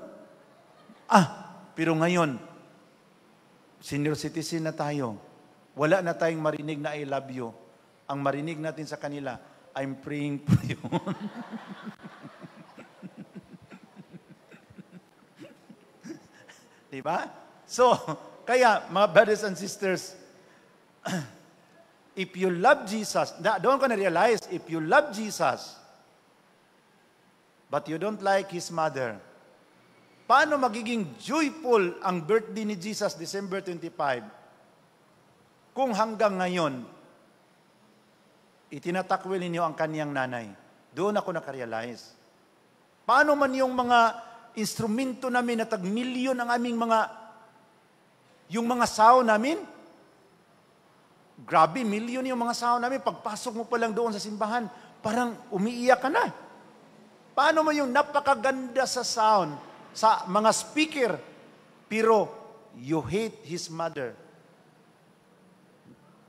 Pero ngayon, senior citizen na tayo, wala na tayong marinig na I love you. Ang marinig natin sa kanila, I'm praying for you. Diba? So, kaya, mga brothers and sisters, if you love Jesus, doon ko na-realize, if you love Jesus, but you don't like His mother, paano magiging joyful ang birthday ni Jesus, December 25, kung hanggang ngayon, itinatakwil ninyo ang kaniyang nanay? Doon ako nakarealize. Paano man yung mga instrumento namin na tag-milyon ang aming yung mga sound namin? Grabe, milyon yung mga sound namin. Pagpasok mo pa lang doon sa simbahan, parang umiiyak ka na. Paano mo yung napakaganda sa sound, sa mga speaker, pero you hate His mother?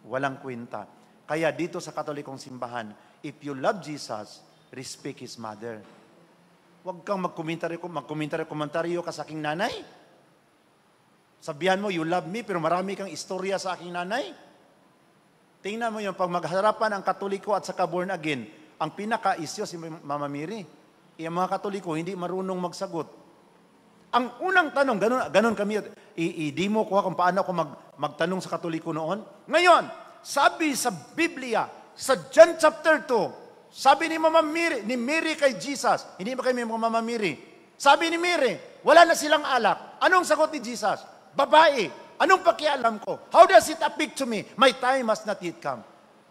Walang kwenta. Kaya dito sa Katolikong simbahan, if you love Jesus, respect His mother. Huwag kang magkomentaryo ka sa aking nanay. Sabihan mo, you love me, pero marami kang istorya sa aking nanay. Tingnan mo yung pag magharapan ang Katoliko at saka born again, ang pinaka-isyo si Mama Mary. Yung mga Katoliko, hindi marunong magsagot. Ang unang tanong, ganun kami, i-demo ko kung paano ako magtanong sa Katoliko noon. Ngayon, sabi sa Biblia, sa John chapter 2, sabi ni Mary kay Jesus, hindi ba kayo may Mama Mary? Sabi ni Mary, wala na silang alak. Anong sagot ni Jesus? Babae, anong pakialam ko? How does it affect to me? My time has not yet come.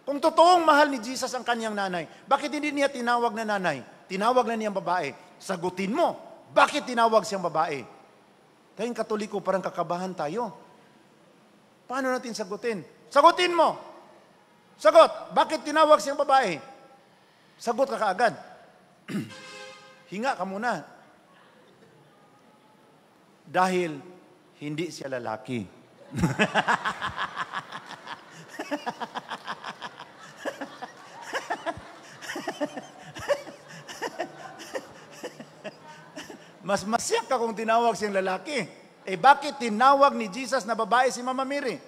Kung totoong mahal ni Jesus ang kanyang nanay, bakit hindi niya tinawag na nanay? Tinawag na niyang babae. Sagutin mo, bakit tinawag siyang babae? Tayong Katoliko, parang kakabahan tayo. Paano natin sagutin? Sagutin mo! Sagot, bakit tinawag siyang babae? Sagot ka kaagad. Hinga ka muna. Dahil hindi siya lalaki. ka kung tinawag siyang lalaki. Bakit tinawag ni Jesus na babae si Mama Mary?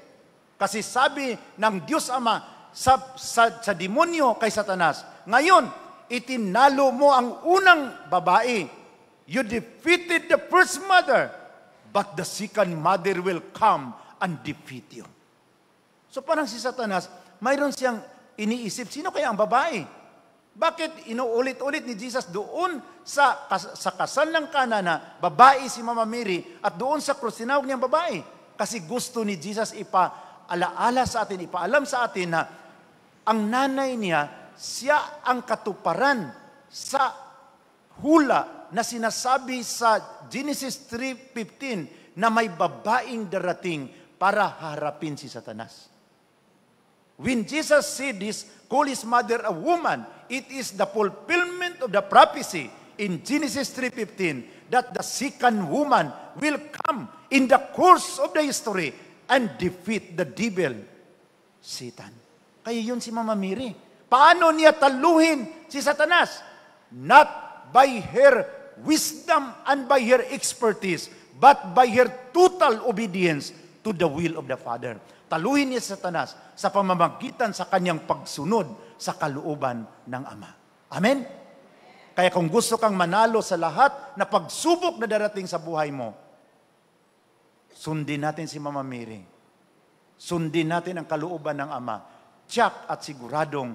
Kasi sabi ng Diyos Ama sa demonyo kay Satanas, ngayon, itinalo mo ang unang babae. You defeated the first mother, but the second mother will come and defeat you. So parang si Satanas, mayroon siyang iniisip, sino kaya ang babae? Bakit inuulit-ulit ni Jesus doon sa kasal ng Kana na babae si Mama Mary at doon sa krus tinawag niyang babae? Kasi gusto ni Jesus ipaalaala sa atin, ipaalam sa atin na ang nanay niya, siya ang katuparan sa hula na sinasabi sa Genesis 3:15 na may babaeng darating para harapin si Satanas. When Jesus said this, call his mother a woman, it is the fulfillment of the prophecy in Genesis 3:15 that the second woman will come in the course of the history and defeat the devil, Satan. Kaya yun si Mama Mary. Paano niya taluhin si Satanas? Not by her wisdom and by her expertise, but by her total obedience to the will of the Father. Taluhin niya si Satanas sa pamamagitan sa kanyang pagsunod sa kalooban ng Ama. Amen? Kaya kung gusto kang manalo sa lahat na pagsubok na darating sa buhay mo, sundin natin si Mama Mary. Sundin natin ang kalooban ng Ama. Tiyak at siguradong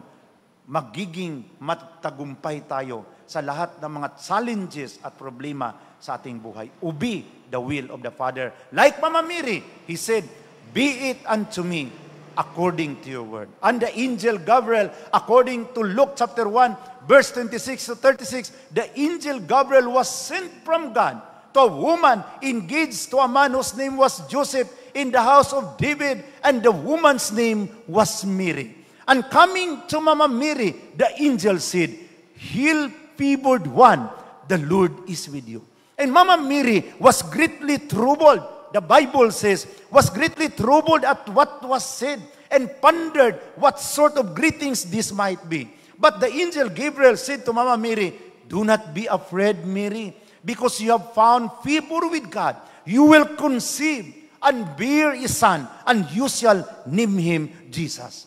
magiging matagumpay tayo sa lahat ng mga challenges at problema sa ating buhay. Obey the will of the Father. Like Mama Mary, he said, be it unto me according to your word. And the angel Gabriel, according to Luke chapter 1, verse 26 to 36, the angel Gabriel was sent from God to a woman engaged to a man whose name was Joseph in the house of David, and the woman's name was Mary. And coming to Mama Mary, the angel said, Hail, favored one, the Lord is with you. And Mama Mary was greatly troubled. The Bible says, was greatly troubled at what was said, and pondered what sort of greetings this might be. But the angel Gabriel said to Mama Mary, do not be afraid, Mary, because you have found favor with God. You will conceive and bear a son, and you shall name him Jesus.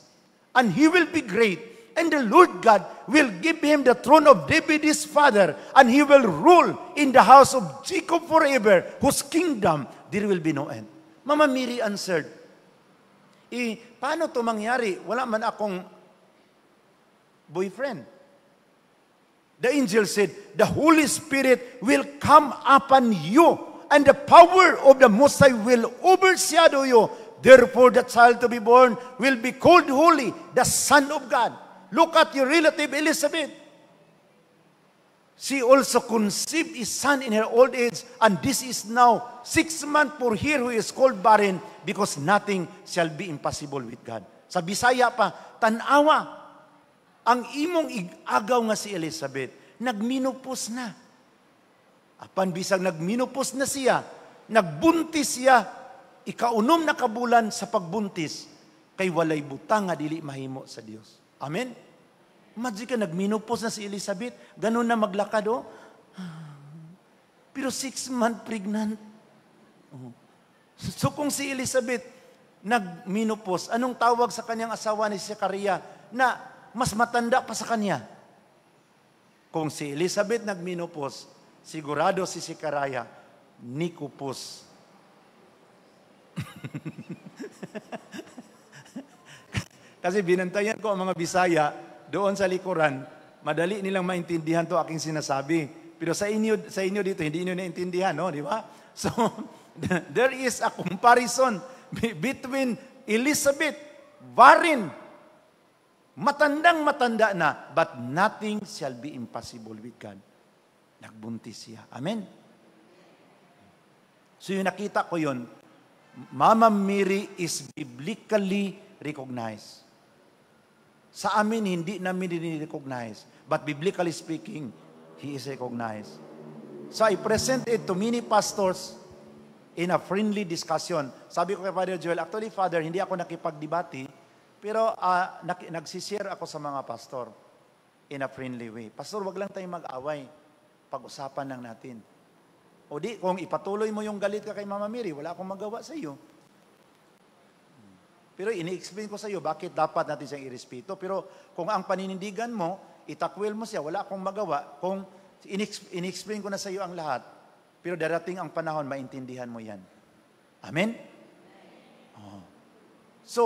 And he will be great, and the Lord God will give him the throne of David his father, and he will rule in the house of Jacob forever, whose kingdom there will be no end. Mama Mary answered, paano to mangyari? Wala man akong boyfriend. The angel said, the Holy Spirit will come upon you, and the power of the Most High will overshadow you. Therefore, the child to be born will be called Holy, the Son of God. Look at your relative Elizabeth. She also conceived a son in her old age, and this is now 6 months for her who is called barren, because nothing shall be impossible with God. Sa Bisaya pa, tanawa, ang imong agaw nga si Elizabeth, nagminopause na. Apan bisag nagminopause na siya, nagbuntis siya, ikaunom na kabulan sa pagbuntis, kay walay butang nga dili mahimo sa Dios. Amen? Imagine ka, nagminopause na si Elizabeth, ganun na maglakad, oh. Pero 6 months pregnant. So kung si Elizabeth nagminopause, anong tawag sa kanyang asawa ni Zechariah na mas matanda pa sa kanya? Kung si Elizabeth nagminopause, sigurado si Zechariah, nikopause. Kasi binantayan ko ang mga Bisaya doon sa likuran, madali nilang maintindihan to aking sinasabi. Pero sa inyo dito, hindi niyo naintindihan, no? Di ba? So, there is a comparison between Elizabeth, barren, matandang-matanda na, but nothing shall be impossible with God. Nagbuntis siya. Amen? So yung nakita ko yun, Mama Mary is biblically recognized. Sa amin, hindi namin din-recognize. But biblically speaking, he is recognized. So I present it to many pastors in a friendly discussion. Sabi ko kay Father Joel, actually, Father, hindi ako nakipagdebate, pero nagsishare ako sa mga pastor in a friendly way. Pastor, wag lang tayong mag-away. Pag-usapan lang natin. O di, kung ipatuloy mo yung galit ka kay Mama Mary, wala akong magawa sa iyo. Pero ini-explain ko sa iyo bakit dapat natin siyang irespeto. Pero kung ang paninindigan mo, itakwil mo siya, wala akong magawa. Kung ini-explain ko na sa iyo ang lahat, pero darating ang panahon, maintindihan mo yan. Amen? Oh. So,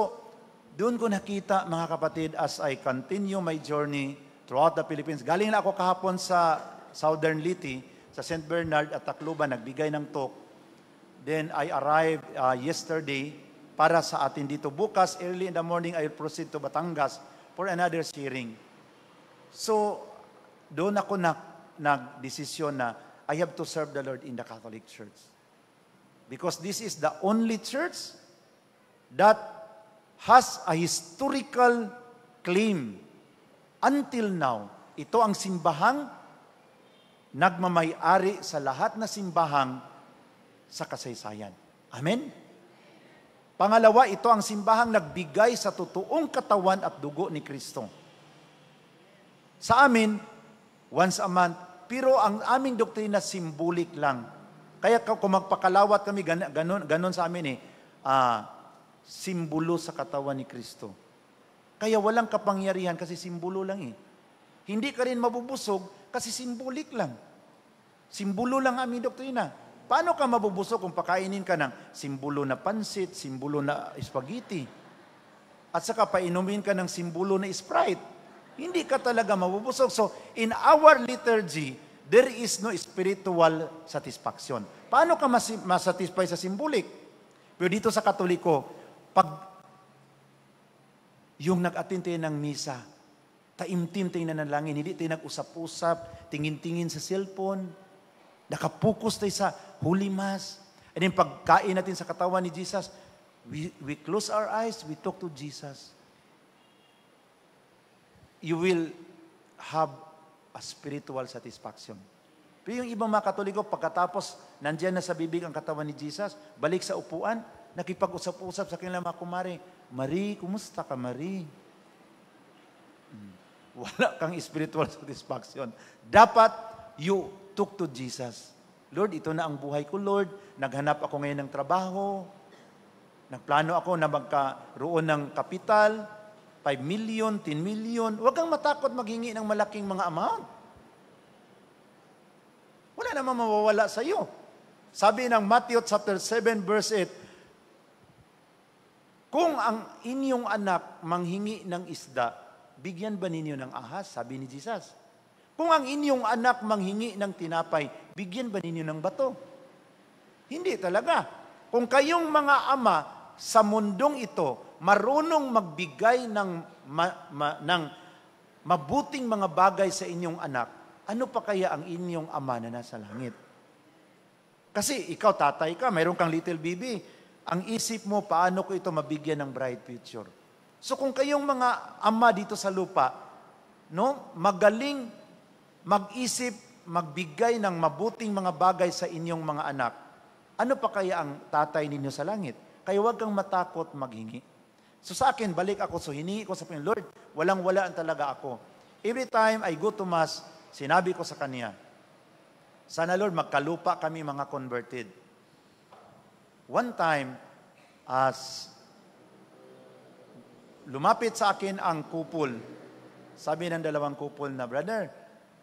doon ko nakita, mga kapatid, as I continue my journey throughout the Philippines. Galing na ako kahapon sa Southern Leyte, sa St. Bernard at Tacloban, nagbigay ng talk. Then I arrived yesterday para sa atin dito. Bukas, early in the morning, I will proceed to Batangas for another sharing. So, doon ako nag-desisyon na I have to serve the Lord in the Catholic Church. Because this is the only church that has a historical claim. Until now, ito ang simbahang nagmamay-ari sa lahat na simbahang sa kasaysayan. Amen? Pangalawa, ito ang simbahang nagbigay sa totoong katawan at dugo ni Kristo. Sa amin, once a month, pero ang aming doktrina symbolic lang. Kaya kung magpakalawat kami, ganon sa amin simbolo sa katawan ni Kristo. Kaya walang kapangyarihan kasi simbolo lang eh. Hindi ka rin mabubusog kasi symbolic lang. Simbolo lang aming doktrina. Paano ka mabubusog kung pakainin ka ng simbolo na pansit, simbolo na spaghetti, at saka painumin ka ng simbolo na Sprite? Hindi ka talaga mabubusog. So, in our liturgy, there is no spiritual satisfaction. Paano ka masatisfy sa symbolic? Pero dito sa Katoliko, pag yung nag-attend tayo ng misa, taimtim tayo na nanalangin, hindi tayo nag-usap-usap, tingin-tingin sa cellphone, nakapokus tayo sa Holy Mass. And then pagkain natin sa katawan ni Jesus, we close our eyes, we talk to Jesus. You will have a spiritual satisfaction. Pero yung ibang mga Katoliko, pagkatapos nandiyan na sa bibig ang katawan ni Jesus, balik sa upuan, nakipag-usap-usap sa kanilang mga kumare, Marie, kumusta ka, Marie? Wala kang spiritual satisfaction. Dapat you talk to Jesus. Lord, ito na ang buhay ko, Lord. Naghanap ako ngayon ng trabaho. Nagplano ako na magkaroon ng kapital, 5 million, 10 million. Huwag kang matakot maghingi ng malaking mga amount. Wala namang mawawala sa iyo. Sabi ng Matthew chapter 7 verse 8, kung ang inyong anak manghingi ng isda, bigyan ba ninyo ng ahas? Sabi ni Jesus. Kung ang inyong anak manghingi ng tinapay, bigyan ba ninyo ng bato? Hindi talaga. Kung kayong mga ama sa mundong ito, marunong magbigay ng mabuting mga bagay sa inyong anak, ano pa kaya ang inyong ama na nasa langit? Kasi ikaw, tatay ka, mayroon kang little baby. Ang isip mo, paano ko ito mabigyan ng bright future? So kung kayong mga ama dito sa lupa, magaling mag-isip, magbigay ng mabuting mga bagay sa inyong mga anak, ano pa kaya ang tatay ninyo sa langit? Kaya huwag kang matakot maghingi. So sa akin, balik ako, so hiningi ko sa Panginoon, Lord, walang-walaan talaga ako. Every time I go to Mass, sinabi ko sa Kanya, sana Lord, magkalupa kami mga converted. One time, as lumapit sa akin ang kupol, sabi ng dalawang kupol na, Brother,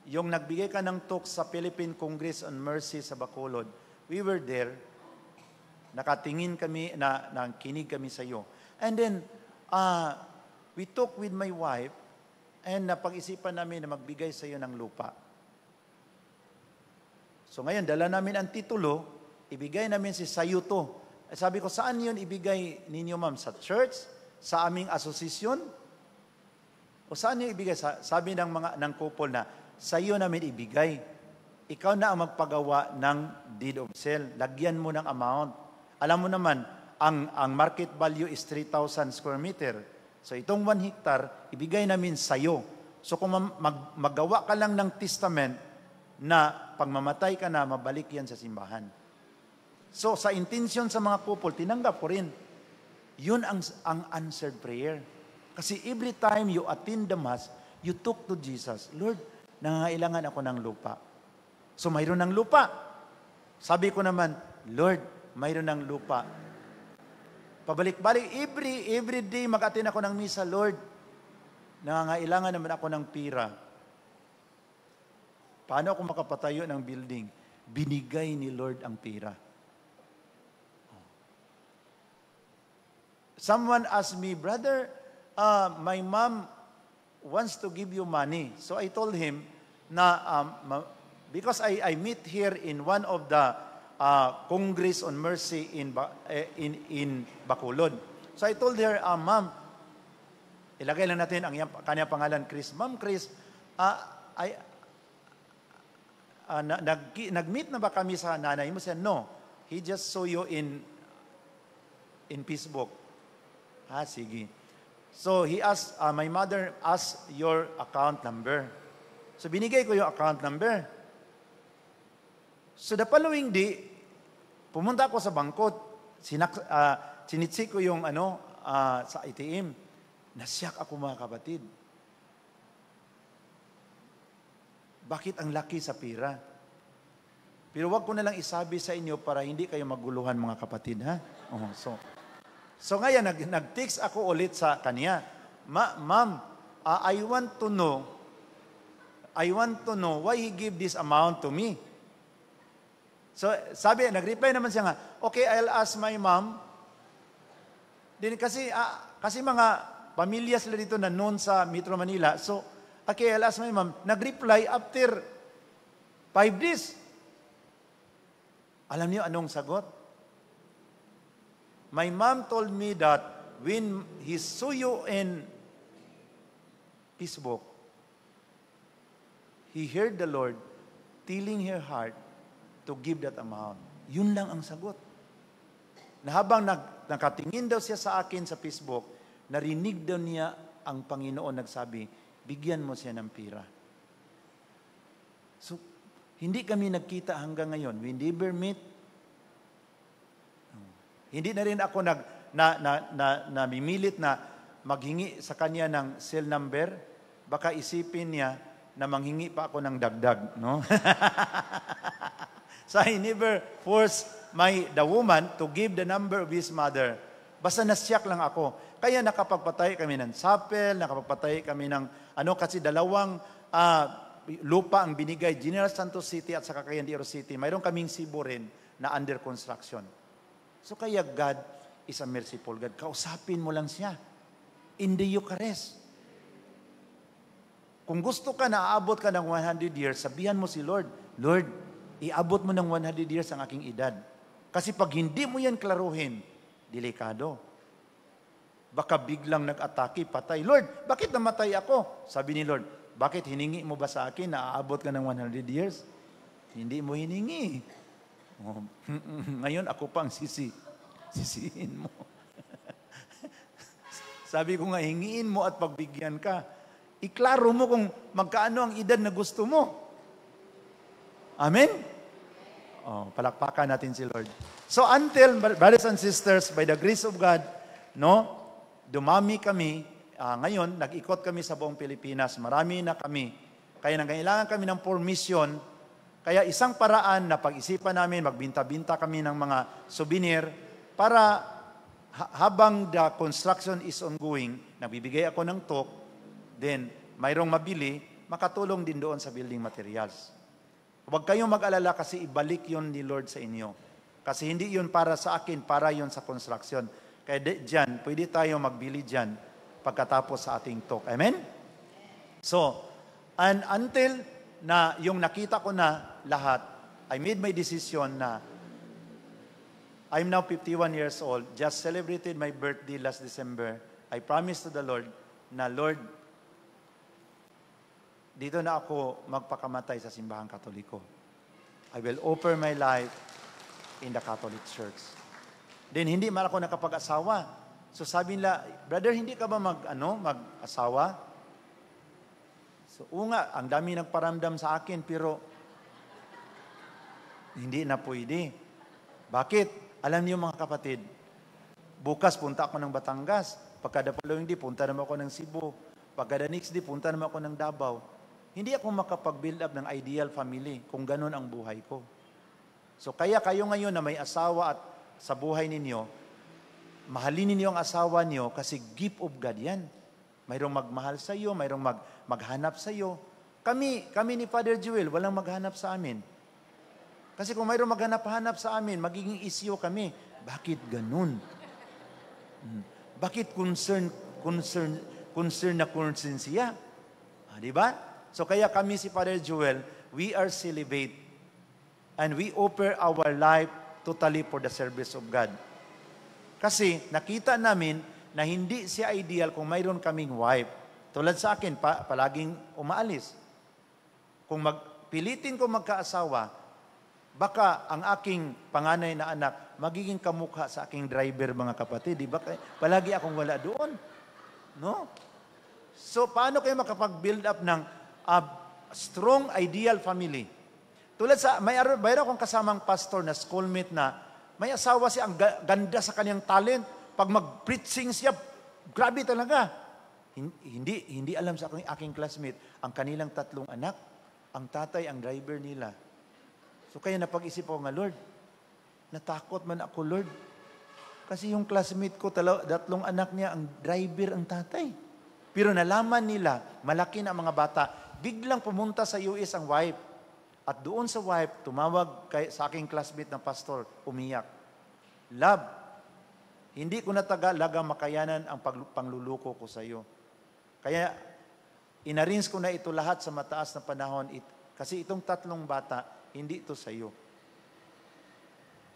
yung nagbigay ka ng talk sa Philippine Congress on Mercy sa Bacolod, we were there, nakatingin kami, nakinig kami sa iyo. And then, we talked with my wife, and napag-isipan namin na magbigay sa iyo ng lupa. So ngayon, dala namin ang titulo, ibigay namin si sayo to. Sabi ko, saan yun ibigay ninyo, ma'am? Sa church? Sa aming asosasyon? O saan yun ibigay? Sabi ng couple na, sa iyo namin ibigay. Ikaw na ang magpagawa ng deed of sale. Lagyan mo ng amount. Alam mo naman, ang market value is 3,000 square meter. So itong 1 hectare, ibigay namin sa iyo. So kung magawa ka lang ng testament na pag mamatay ka na, mabalik yan sa simbahan. So sa intention sa mga couple, tinanggap ko rin. Yun ang answered prayer. Kasi every time you attend the Mass, you talk to Jesus, Lord, nangangailangan ako ng lupa. So mayroon ng lupa. Sabi ko naman, Lord, mayroon ng lupa. Pabalik-balik, every day mag-attend ako ng misa, Lord, nangangailangan naman ako ng pira. Paano ako makapatayo ng building? Binigay ni Lord ang pira. Someone asked me, Brother, my mom wants to give you money. So I told him na, because I meet here in one of the Congress on Mercy in Bacolod. So I told her, Ma'am, ilagay lang natin ang kanyang pangalan, Chris. Ma'am Chris, nag-meet na ba kami sa nanay mo? Said, no, he just saw you in Facebook. Sige. So he asked, my mother asked your account number. So binigay ko yung account number. So the following day, pumunta ako sa bangkot. Sinitsik ko yung sa ATM. Nasyak ako mga kapatid. Bakit ang laki sa pira? Pero wag ko na lang isabi sa inyo para hindi kayo maguluhan mga kapatid, ha? So ngayon, nag-text ako ulit sa kanya. Ma'am, I want to know why he give this amount to me. So sabi, nag-reply naman siya nga, okay, I'll ask my mom. Din kasi mga pamilya sila dito na noon sa Metro Manila. So, okay, I'll ask my mom. Nag-reply after 5 days. Alam niyo anong sagot? My mom told me that when he saw you in Facebook, he heard the Lord telling her heart to give that amount. Yun lang ang sagot. Na habang nakatingin daw siya sa akin sa Facebook, narinig daw niya ang Panginoon nagsabi, bigyan mo siya ng pira. So, hindi kami nagkita hanggang ngayon. We never meet. Hindi na rin ako namimilit na maghingi sa kanya ng cell number. Baka isipin niya na manghingi pa ako ng dagdag, no? So I never force the woman to give the number of his mother. Basta nasyak lang ako. Kaya nakapagpatay kami ng chapel, nakapagpatay kami ng kasi dalawang lupa ang binigay, General Santos City at saka Cagayan de Oro City. Mayroon kaming Cebu rin na under construction. So kaya God is a merciful God. Kausapin mo lang siya. In the Eucharist. Kung gusto ka na aabot ka ng 100 years, sabihan mo si Lord, Lord, iabot mo ng 100 years ang aking edad. Kasi pag hindi mo yan klaruhin, delikado. Baka biglang nag-atake, patay. Lord, bakit namatay ako? Sabi ni Lord, bakit hiningi mo ba sa akin na aabot ka ng 100 years? Hindi mo hiningi. Ngayon ako pang sisihin mo. Sabi ko nga, hingiin mo at pagbigyan ka. Iklaro mo kung magkaano ang edad na gusto mo. Amen? Palakpakan natin si Lord. So until, brothers and sisters, by the grace of God, dumami kami. Ngayon, nag-ikot kami sa buong Pilipinas. Marami na kami. Kaya nangailangan kami ng permission. Kaya isang paraan na pag-isipan namin, magbinta-binta kami ng mga souvenir para habang the construction is ongoing, nagbibigay ako ng talk, then mayroong mabili, makatulong din doon sa building materials. Huwag kayong mag-alala kasi ibalik yun ni Lord sa inyo. Kasi hindi yun para sa akin, para yun sa construction. Kaya dyan, pwede tayo magbili dyan pagkatapos sa ating talk. Amen? So, and until na yung nakita ko na lahat, I made my decision na I'm now 51 years old, just celebrated my birthday last December. I promised to the Lord na, Lord, dito na ako magpakamatay sa simbahang Katoliko. I will offer my life in the Catholic Church. Then hindi man ako nakapag-asawa. So sabi nila, brother, hindi ka ba mag-asawa? So nga, ang dami nagparamdam sa akin, pero hindi na pwede. Bakit? Alam niyo mga kapatid, bukas punta ako ng Batangas. Pagkada following day, punta naman ako ng Cebu. Pagkada next day, punta naman ako ng Davao. Hindi ako makapag-build up ng ideal family kung ganun ang buhay ko. So kaya kayo ngayon na may asawa at sa buhay ninyo, mahalin ninyo ang asawa niyo kasi gift of God yan. Mayroong magmahal sa iyo, mayroong maghanap sa iyo. Kami ni Father Joel, walang maghanap sa amin. Kasi kung mayroong maghanap-hanap sa amin, magiging isyo kami. Bakit ganun? Bakit concern siya? Di ba? So kaya kami si Father Joel, we are celibate and we offer our life totally for the service of God. Kasi nakita namin na hindi siya ideal kung mayroon kaming wife. Tulad sa akin, palaging umaalis. Kung pilitin ko magkaasawa, baka ang aking panganay na anak magiging kamukha sa aking driver, mga kapatid. Di ba? Palagi akong wala doon. No? So, paano kayo makapag-build up ng strong, ideal family? Tulad sa, mayroon akong kasamang pastor na schoolmate na may asawa siya, ang ganda sa kanyang talent. Pag mag-preaching siya, grabe talaga. Hindi alam sa aking classmate, ang kanilang 3 anak, ang tatay, ang driver nila. So kaya napag-isip ako nga, Lord, natakot man ako, Lord. Kasi yung classmate ko, 3 anak niya, ang driver, ang tatay. Pero nalaman nila, malaki na mga bata, biglang pumunta sa US ang wife. At doon sa wife, tumawag sa aking classmate na pastor, umiyak. Love, hindi ko na talaga makayanan ang pangluluko ko sa iyo. Kaya, inarrange ko na ito lahat sa mataas na panahon. Kasi itong 3 bata, hindi ito sa iyo.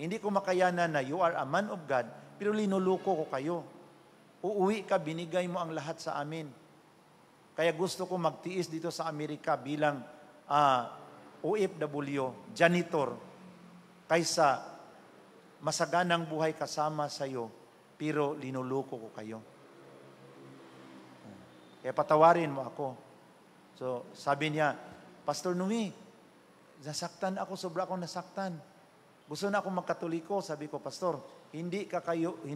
Hindi ko makayanan na you are a man of God, pero linuluko ko kayo. Uuwi ka, binigay mo ang lahat sa amin. Kaya gusto ko magtiis dito sa Amerika bilang OFW, janitor, kaysa masaganang buhay kasama sa iyo, pero linuluko ko kayo. Kaya patawarin mo ako. So, sabi niya, Pastor Nui, nasaktan ako, sobra akong nasaktan. Gusto na akong magkatoliko. Sabi ko, Pastor, hindi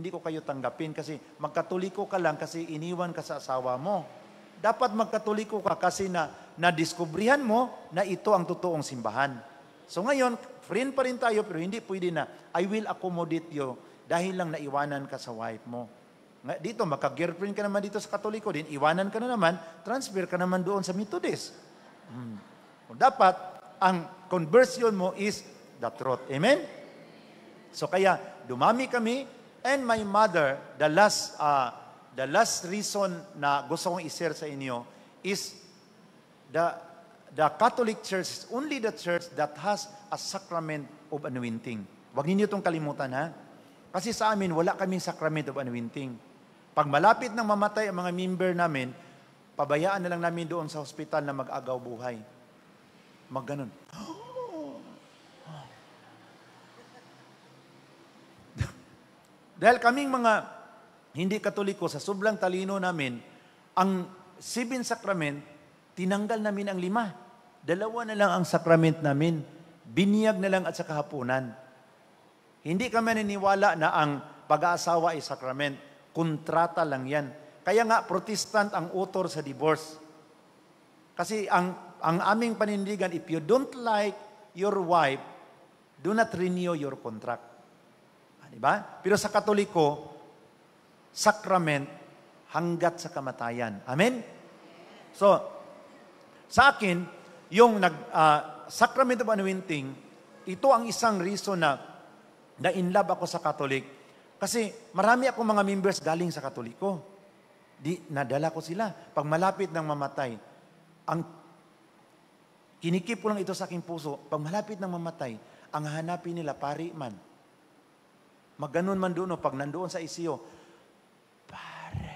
ko kayo tanggapin kasi magkatoliko ka lang kasi iniwan ka sa asawa mo. Dapat magkatoliko ka kasi nadiskubrihan mo na ito ang totoong simbahan. So ngayon, friend pa rin tayo pero hindi pwede na, I will accommodate you dahil lang naiwanan ka sa wife mo. Dito, magka-girlfriend ka naman dito sa Katoliko din, iwanan ka na naman, transfer ka naman doon sa Methodist. Dapat, ang conversion mo is the truth. Amen? So kaya, dumami kami, and my mother, the last reason na gusto kong i-share sa inyo is the Catholic Church is only the church that has a sacrament of anointing. Huwag ninyo itong kalimutan, ha? Kasi sa amin, wala kaming sacrament of anointing. Pag malapit nang mamatay ang mga member namin, pabayaan na lang namin doon sa hospital na mag-agaw buhay. Magganon. Dahil kaming mga hindi Katoliko, sa sobrang talino namin, ang 7 sacrament, tinanggal namin ang 5. 2 na lang ang sacrament namin. Binyag na lang at sa kahapunan. Hindi kami naniniwala na ang pag-aasawa ay sacrament. Kontrata lang yan. Kaya nga, Protestant ang author sa divorce. Kasi ang aming panindigan, if you don't like your wife, do not renew your contract. Diba? Pero sa Katoliko, sacrament hanggat sa kamatayan. Amen? So, sa akin, yung sacrament of anointing, ito ang isang reason na in love ako sa Catholic. Kasi marami akong mga members galing sa Katoliko. Nadala ko sila. Pag malapit ng mamatay, ang kinikip ko lang ito sa aking puso, pag malapit ng mamatay, ang hanapin nila, pari man. Magganon man doon, pag nandoon sa isiyo, pare.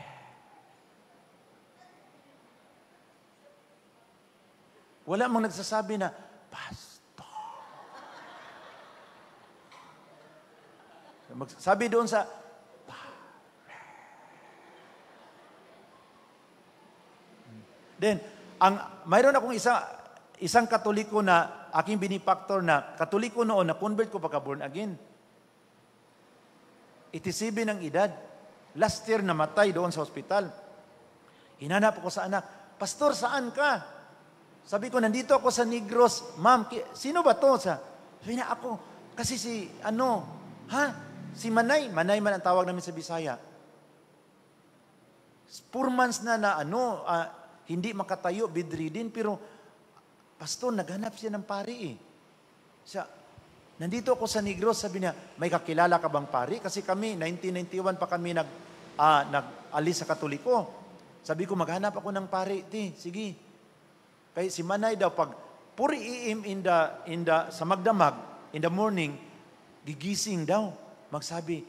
Wala mang nagsasabi na, pastor. Sabi doon sa, pare. Then, mayroon akong isang Katoliko na aking binipaktor na Katoliko noon, na convert ko pagka born again. 87 ng edad. Last year namatay doon sa hospital. Hinanap ako sa anak, Pastor, saan ka? Sabi ko, nandito ako sa Negros. Ma'am, sino ba to? Sabi na ako, Kasi si Manay man ang tawag namin sa Bisaya. 4 months na hindi makatayo, bedridden, pero pastor, naghanap siya ng pari eh. Nandito ako sa Negros, sabi niya, may kakilala ka bang pari? Kasi kami, 1991 pa kami nag-alis sa Katoliko. Sabi ko, maghanap ako ng pari. Sige. Kaya si Manay daw, pag 4 a.m. sa magdamag, in the morning, gigising daw. Magsabi,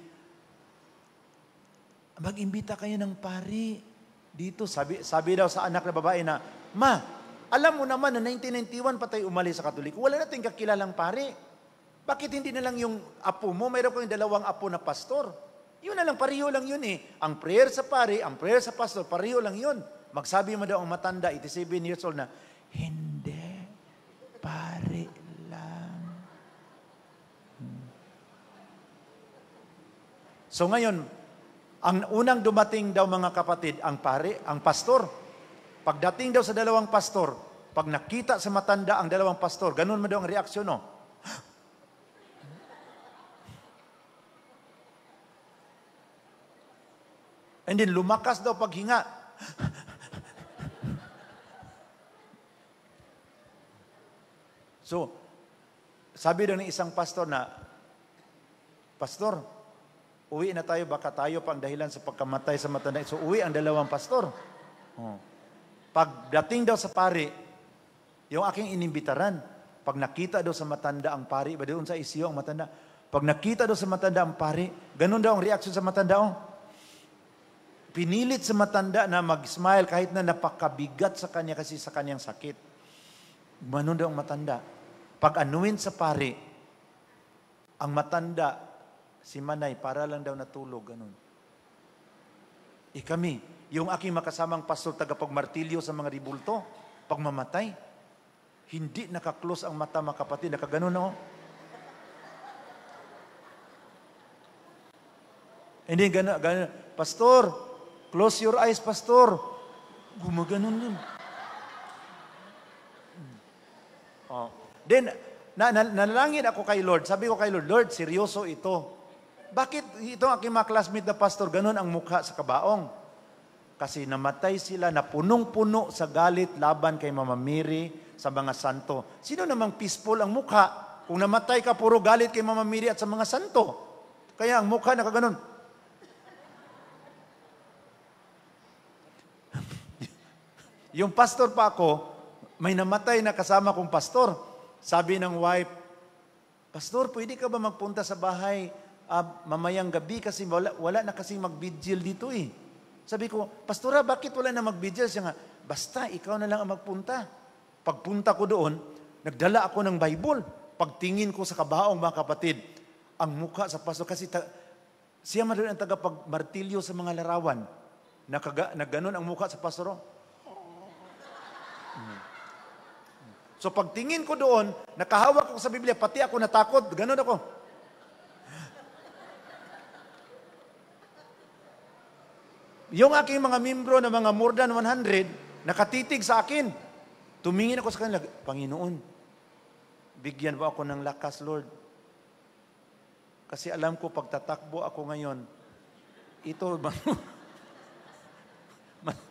mag-imbita kayo ng pari dito. Sabi daw sa anak na babae na, Ma, alam mo naman na 1991 pa tayo umalis sa Katoliko. Wala nating kakilalang pari. Bakit hindi na lang yung apo mo? Mayroon ko yung 2 apo na pastor. Yun na lang, pareho lang yun eh. Ang prayer sa pari, ang prayer sa pastor, pareho lang yun. Magsabi mo daw ang matanda, 87 years old na, hindi, pari lang. So ngayon, ang unang dumating daw mga kapatid, ang pari, ang pastor. Pagdating daw sa 2 pastor, pag nakita sa matanda ang 2 pastor, ganun mo daw ang reaksyon, no? And then lumakas daw paghinga. So, sabi daw ng isang pastor na, Pastor, uwi na tayo, baka tayo pang dahilan sa pagkamatay sa matanda. So, uwi ang 2 pastor. Pagdating daw sa pari, yung aking inimbitaran, pag nakita daw sa matanda ang pari, ba doon sa isiyo ang matanda, pag nakita daw sa matanda ang pari, ganun daw ang reaksyon sa matanda, Pinilit sa matanda na mag-smile kahit na napakabigat sa kanya kasi sa kanyang sakit. Ganun daw ang matanda. Pag anuin sa pari, ang matanda, si Manay, para lang daw natulog, ganun. Kami, yung aking makasamang pastor, tagapagmartilyo sa mga ribulto, pag mamatay, hindi nakaklose ang mata, mga kapatid, nakaganon na Hindi, ganun. Pastor, close your eyes, pastor. Gumaganon yun. Then, nanalangin ako kay Lord. Sabi ko kay Lord, Lord, seryoso ito. Bakit itong aking mga classmate na pastor, ganun ang mukha sa kabaong? Kasi namatay sila na punong-puno sa galit laban kay Mama Mary sa mga santo. Sino namang peaceful ang mukha? Kung namatay ka, puro galit kay Mama Mary at sa mga santo. Kaya ang mukha nakaganon. Yung pastor pa ako, may namatay na kasama kong pastor. Sabi ng wife, Pastor, pwede ka ba magpunta sa bahay mamayang gabi kasi wala na kasing mag-vigil dito eh. Sabi ko, Pastora, bakit wala na mag-vigil? Siya nga, basta ikaw na lang ang magpunta. Pagpunta ko doon, nagdala ako ng Bible. Pagtingin ko sa kabaong mga kapatid, ang mukha sa pastor, kasi siya man rin ang tagapagmartilyo sa mga larawan. Nagganon ang mukha sa pastor. So pagtingin ko doon, nakahawak ako sa Biblia, pati ako natakot, ganun ako. Yung aking mga membro na mga more than 100, nakatitig sa akin. Tumingin ako sa kanila, Panginoon, bigyan mo ako ng lakas, Lord. Kasi alam ko, pagtatakbo ako ngayon, ito,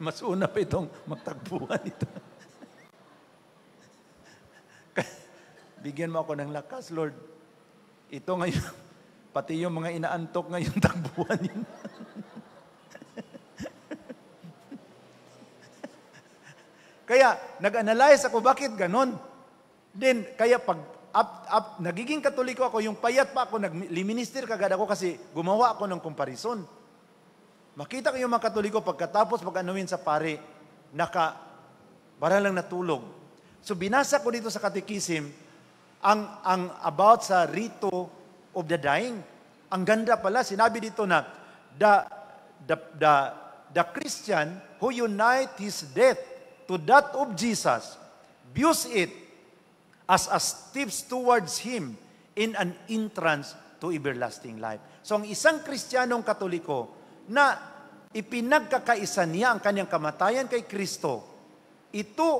mas una pa itong magtakbuhan ito. Bigyan mo ako ng lakas, Lord. Ito ngayon, pati yung mga inaantok ngayon, takbuhan yun. Kaya, nag-analyze ako, bakit ganon? Then, kaya pag nagiging Katoliko ako, yung payat pa ako, nag-minister kagad ako kasi gumawa ako ng comparison. Makita ko yung mga Katoliko, pagkatapos pag-anuin sa pari, para lang natulog. So, binasa ko dito sa Catechism, ang about sa rito of the dying. Ang ganda pala, sinabi dito na, the Christian who unite his death to that of Jesus, views it as a steps towards Him in an entrance to everlasting life. So, ang isang Kristiyanong Katoliko na ipinagkakaisa niya ang kanyang kamatayan kay Kristo, ito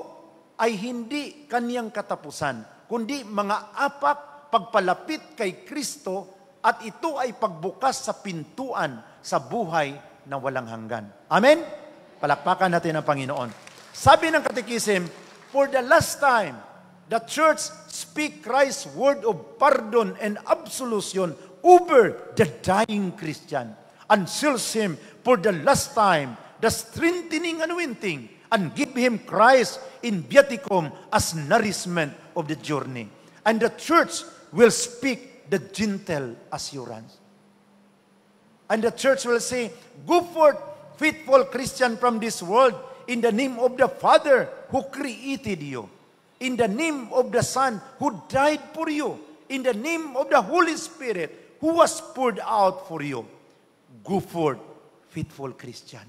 ay hindi kanyang katapusan, kundi mga apak pagpalapit kay Kristo at ito ay pagbukas sa pintuan sa buhay na walang hanggan. Amen? Palakpakan natin ang Panginoon. Sabi ng Katekism, for the last time, the church speak Christ's word of pardon and absolution over the dying Christian and seals him for the last time the strengthening anointing and give him Christ in viaticum as nourishment of the journey. And the church will speak the gentle assurance. And the church will say, go forth, faithful Christian from this world, in the name of the Father who created you, in the name of the Son who died for you, in the name of the Holy Spirit who was poured out for you. Go forth, faithful Christian.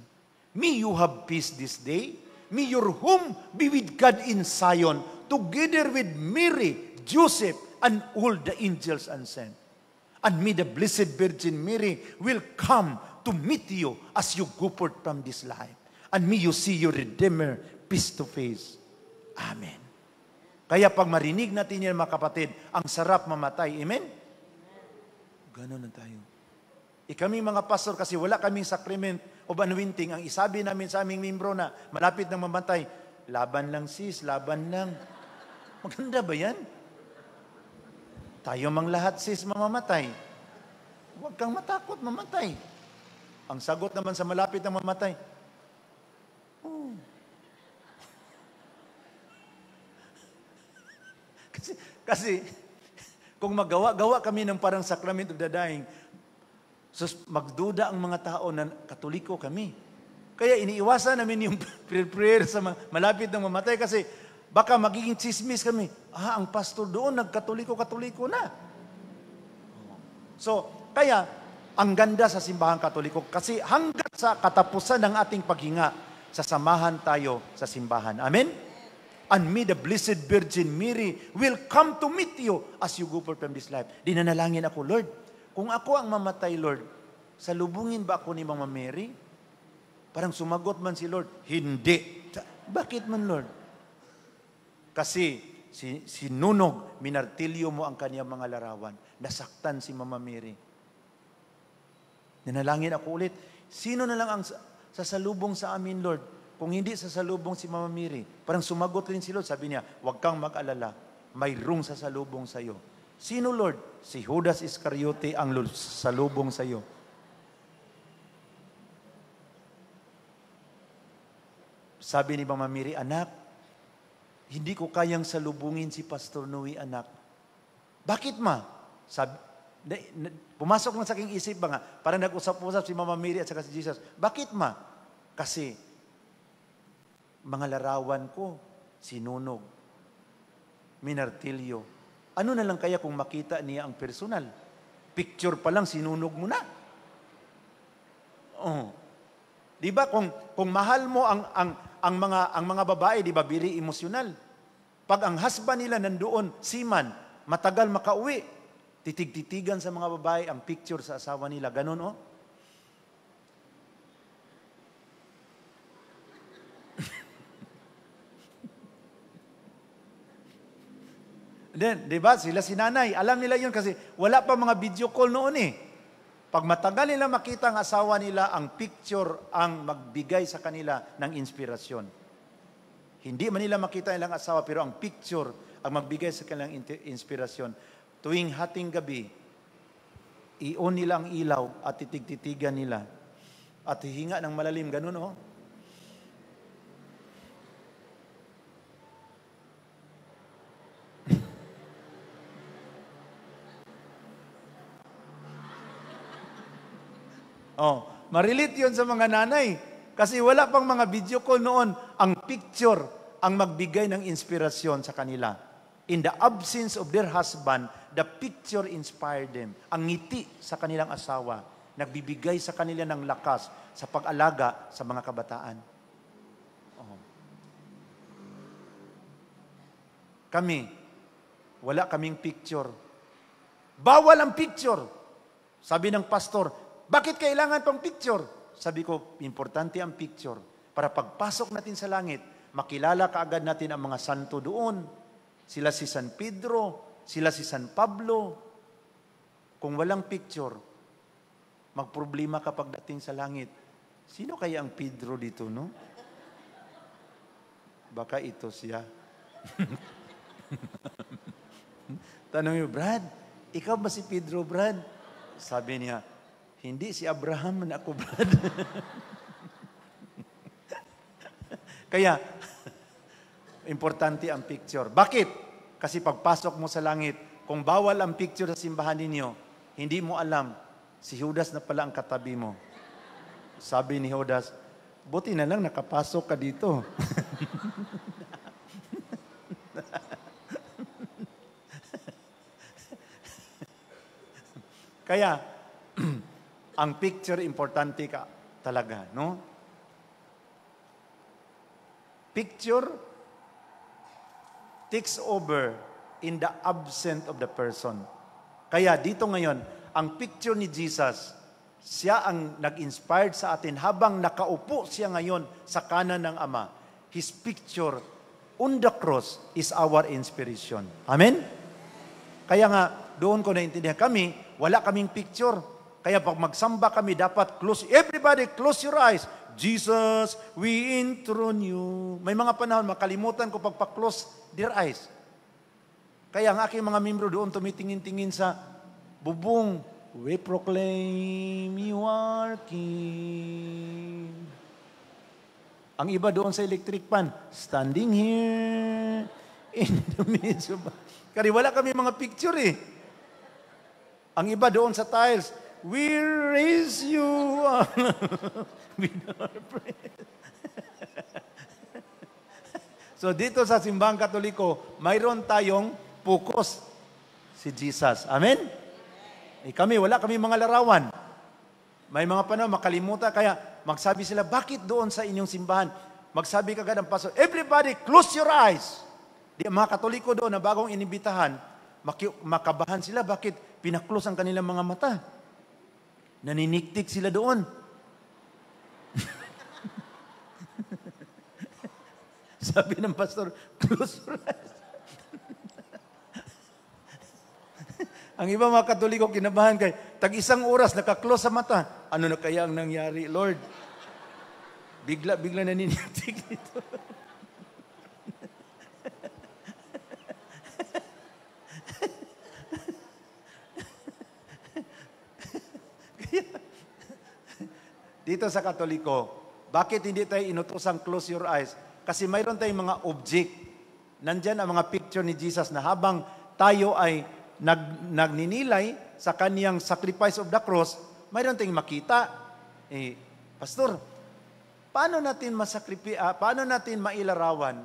May you have peace this day. May your home be with God in Zion, together with Mary, Joseph, and all the angels and saints. And may the Blessed Virgin Mary will come to meet you as you go forth from this life. And may you see your Redeemer face to face. Amen. Kaya pag marinig natin yan, mga kapatid, ang sarap mamatay. Amen? Ganon na tayo. Kami mga pastor, kasi wala kaming sacrament of anointing, ang isabi namin sa aming membro na malapit na mamatay, laban lang sis, laban lang. Maganda ba yan? Tayo mang lahat sis mamamatay. Huwag kang matakot mamatay. Ang sagot naman sa malapit na mamatay, Kasi kung magawa kami ng parang sacrament of the dying, magduda ang mga tao na Katoliko kami. Kaya iniiwasan namin yung prayer sa malapit ng mamatay kasi baka magiging chismis kami. Ang pastor doon nagkatoliko-katoliko na. So, kaya ang ganda sa simbahan Katoliko kasi hanggang sa katapusan ng ating paghinga, sasamahan tayo sa simbahan. Amen? And may the Blessed Virgin Mary will come to meet you as you go forth from this life. Dinanalangin ako, Lord, kung ako ang mamatay, Lord, salubungin ba ako ni Mama Mary? Parang sumagot man si Lord, hindi. Bakit man, Lord? Kasi sinunog, minartilyo mo ang kanyang mga larawan. Nasaktan si Mama Mary. Dinanalangin ako ulit, sino na lang ang sasalubong sa amin, Lord? Kung hindi sasalubong si Mama Mary, parang sumagot rin si Lord. Sabi niya, huwag kang mag-alala, mayroong sasalubong sa iyo. Sino, Lord? Si Judas Iscariote ang sasalubong sa iyo. Sabi ni Mama Mary, anak, hindi ko kayang salubungin si Pastor Noe, anak. Bakit, ma? Pumasok lang sa aking isip ba nga, parang nag-usap-usap si Mama Mary at saka si Jesus. Bakit, ma? Kasi mga larawan ko, sinunog, minartilyo. Ano na lang kaya kung makita niya ang personal? Picture pa lang, sinunog mo na. Oh. Di ba kung mahal mo ang mga babae, di ba, very emosyonal. Pag ang husband nila nandoon, seaman, matagal makauwi, titig-titigan sa mga babae ang picture sa asawa nila. Ganun, oh. Then, di ba, sila si nanay, alam nila yun kasi wala pa mga video call noon eh. Pag matagal nila makita ang asawa nila, ang picture ang magbigay sa kanila ng inspirasyon. Hindi man nila makita nilang asawa, pero ang picture ang magbigay sa kanilang inspirasyon. Tuwing hating gabi, i-on nila ang ilaw at titig-titigan nila. At hihinga ng malalim, ganun oh. Oh, marelate yun sa mga nanay. Kasi wala pang mga video call noon. Ang picture ang magbigay ng inspirasyon sa kanila. In the absence of their husband, the picture inspired them. Ang ngiti sa kanilang asawa, nagbibigay sa kanila ng lakas sa pag-alaga sa mga kabataan. Oh. Kami, wala kaming picture. Bawal ang picture. Sabi ng pastor, bakit kailangan pang picture? Sabi ko, importante ang picture. Para pagpasok natin sa langit, makilala kaagad natin ang mga santo doon. Sila si San Pedro, sila si San Pablo. Kung walang picture, magproblema ka pagdating sa langit. Sino kaya ang Pedro dito, no? Baka ito siya. Tanong niyo, Brad, ikaw ba si Pedro, Brad? Sabi niya, hindi, si Abraham na ako, Brad. Kaya, importante ang picture. Bakit? Kasi pagpasok mo sa langit, kung bawal ang picture sa simbahan ninyo, hindi mo alam, si Judas na pala ang katabi mo. Sabi ni Judas, buti na lang nakapasok ka dito. Kaya, ang picture importante ka talaga, no? Picture takes over in the absence of the person. Kaya dito ngayon, ang picture ni Jesus, siya ang nag-inspired sa atin habang nakaupo siya ngayon sa kanan ng Ama. His picture on the cross is our inspiration. Amen? Kaya nga, doon ko naintindihan kami, wala kaming picture. Kaya pag magsamba kami, dapat everybody close your eyes. Jesus, we enthrone you. May mga panahon, makalimutan ko pagpa-close their eyes. Kaya ang aking mga membro doon tumitingin-tingin sa bubong. We proclaim you are King. Ang iba doon sa electric pan, standing here in the midst of... Kasi wala kami mga picture eh. Ang iba doon sa tiles, we raise you with our praise. So dito sa Simbahang Katoliko, mayroon tayong focus si Jesus. Amen? Kami, wala kami mga larawan. May mga panahon, makalimutan. Kaya magsabi sila, bakit doon sa inyong simbahan? Magsabi kagad ang pastor, everybody close your eyes. Di mga Katoliko doon na bagong inibitahan, makabahan sila, bakit pinaklose ang kanilang mga mata? Naniniktik sila doon. Sabi ng pastor, close your eyes. Ang iba mga Katoliko, kinabahan kay tag-isang oras, nakaklose sa mata. Ano na kaya ang nangyari, Lord? Bigla naniniktik dito. Dito sa Katoliko, bakit hindi tayo inutosang close your eyes? Kasi mayroon tayong mga object. Nandyan ang mga picture ni Jesus na habang tayo ay nagninilay sa kaniyang sacrifice of the cross, mayroon tayong makita. Pastor, paano natin mailarawan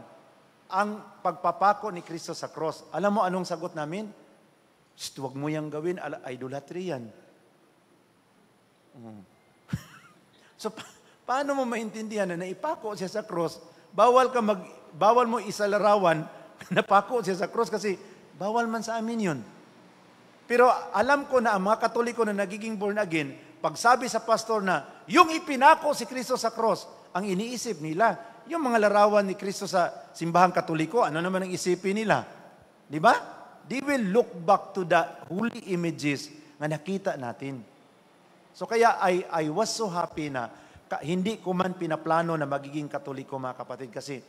ang pagpapako ni Kristo sa cross? Alam mo anong sagot namin? Huwag mo yang gawin, idolatry yan. So, paano mo maintindihan na naipako siya sa cross? Bawal mo isalarawan na napako siya sa cross kasi bawal man sa amin yun. Pero alam ko na ang mga Katoliko na nagiging born again, pag sabi sa pastor na, yung ipinako si Kristo sa cross, ang iniisip nila, yung mga larawan ni Kristo sa Simbahang Katoliko, ano naman ang isipin nila? Di ba? They will look back to the holy images na nakita natin. So kaya I was so happy na hindi ko man pinaplano na magiging Katoliko, mga kapatid, kasi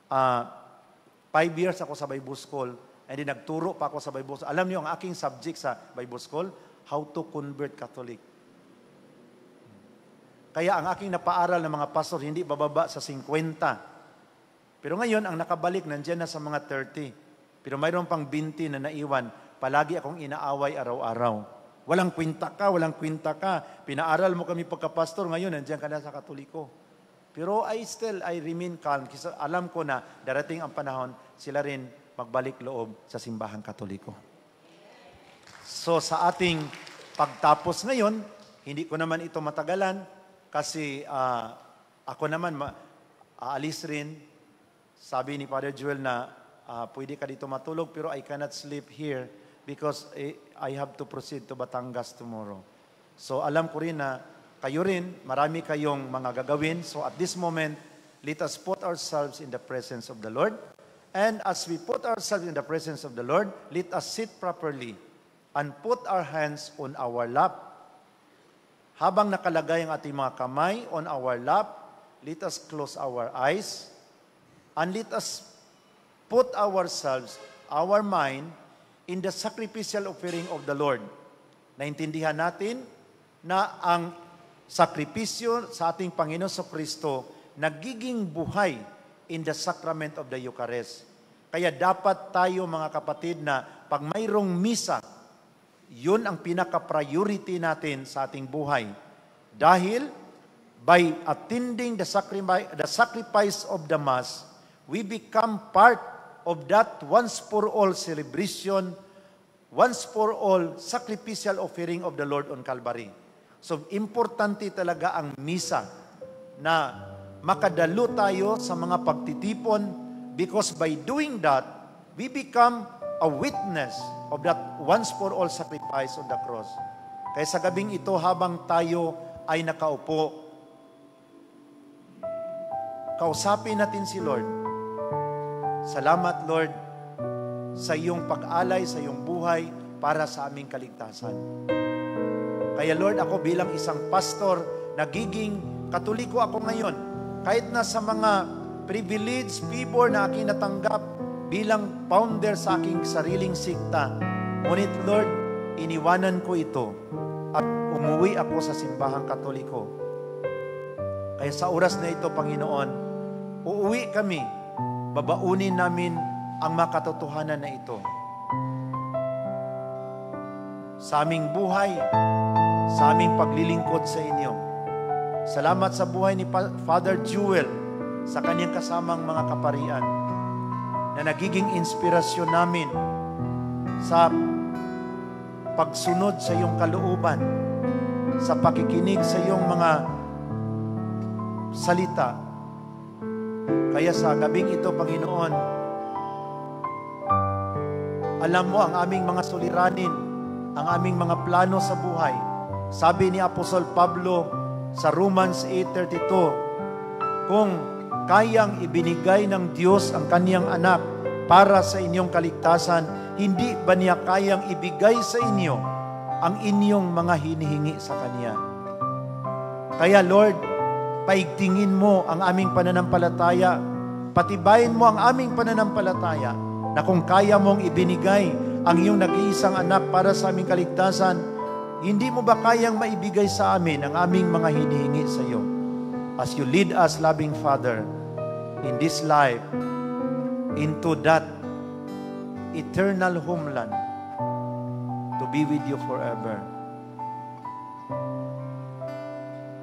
5 years ako sa Bible School and then nagturo pa ako sa Bible School. Alam niyo ang aking subject sa Bible School, how to convert Catholic. Kaya ang aking napaaral ng mga pastor hindi bababa sa 50. Pero ngayon ang nakabalik nandiyan na sa mga 30. Pero mayroon pang 20 na naiwan. Palagi akong inaaway araw-araw. Walang kwinta ka. Pinaaral mo kami pagka-pastor, ngayon nandiyan ka na sa Katoliko. Pero I remain calm. Kasi alam ko na darating ang panahon, sila rin magbalik loob sa Simbahang Katoliko. So sa ating pagtapos ngayon, hindi ko naman ito matagalan kasi ako naman aalis rin. Sabi ni Father Joel na pwede ka dito matulog pero I cannot sleep here because I have to proceed to Batangas tomorrow. So alam ko rin na kayo rin, marami kayong mga gagawin. So at this moment, let us put ourselves in the presence of the Lord And as we put ourselves in the presence of the Lord, let us sit properly and put our hands on our lap. Habang nakalagay ang ating mga kamay on our lap, let us close our eyes and let us put ourselves, our mind, in the sacrificial offering of the Lord. Naintindihan natin na ang sakripisyo sa ating Panginoon sa Kristo nagiging buhay in the sacrament of the Eucharist. Kaya dapat tayo mga kapatid na pag mayroong misa, yun ang pinaka-priority natin sa ating buhay. Dahil by attending the sacrifice of the Mass, we become part of that once-for-all celebration, once-for-all sacrificial offering of the Lord on Calvary. So, importante talaga ang misa na makadalo tayo sa mga pagtitipon because by doing that, we become a witness of that once-for-all sacrifice on the cross. Kaya sa gabing ito, habang tayo ay nakaupo, kausapin natin si Lord. Salamat, Lord, sa iyong pag-alay, sa iyong buhay para sa aming kaligtasan. Kaya Lord, ako bilang isang pastor, nagiging Katoliko ako ngayon. Kahit na sa mga privileged favor na aking natanggap bilang founder sa aking sariling sikta. Ngunit Lord, iniwanan ko ito at umuwi ako sa simbahang Katoliko. Kaya sa oras na ito, Panginoon, uuwi kami, babaunin namin ang makatotohanan na ito. Sa aming buhay, sa aming paglilingkod sa inyo. Salamat sa buhay ni Father Jewel sa kanyang kasamang mga kaparian na nagiging inspirasyon namin sa pagsunod sa iyong kalooban, sa pakikinig sa iyong mga salita. Kaya sa gabing ito, Panginoon, alam mo ang aming mga suliranin, ang aming mga plano sa buhay. Sabi ni Apostol Pablo sa Romans 8:32, kung kayang ibinigay ng Diyos ang kaniyang anak para sa inyong kaligtasan, hindi ba niya kayang ibigay sa inyo ang inyong mga hinihingi sa Kanya? Kaya Lord, paigtingin mo ang aming pananampalataya, patibayin mo ang aming pananampalataya, na kung kaya mong ibinigay ang iyong nag-iisang anak para sa aming kaligtasan, hindi mo ba kayang maibigay sa amin ang aming mga hinihingi sa iyo? As you lead us, loving Father, in this life, into that eternal homeland, to be with you forever.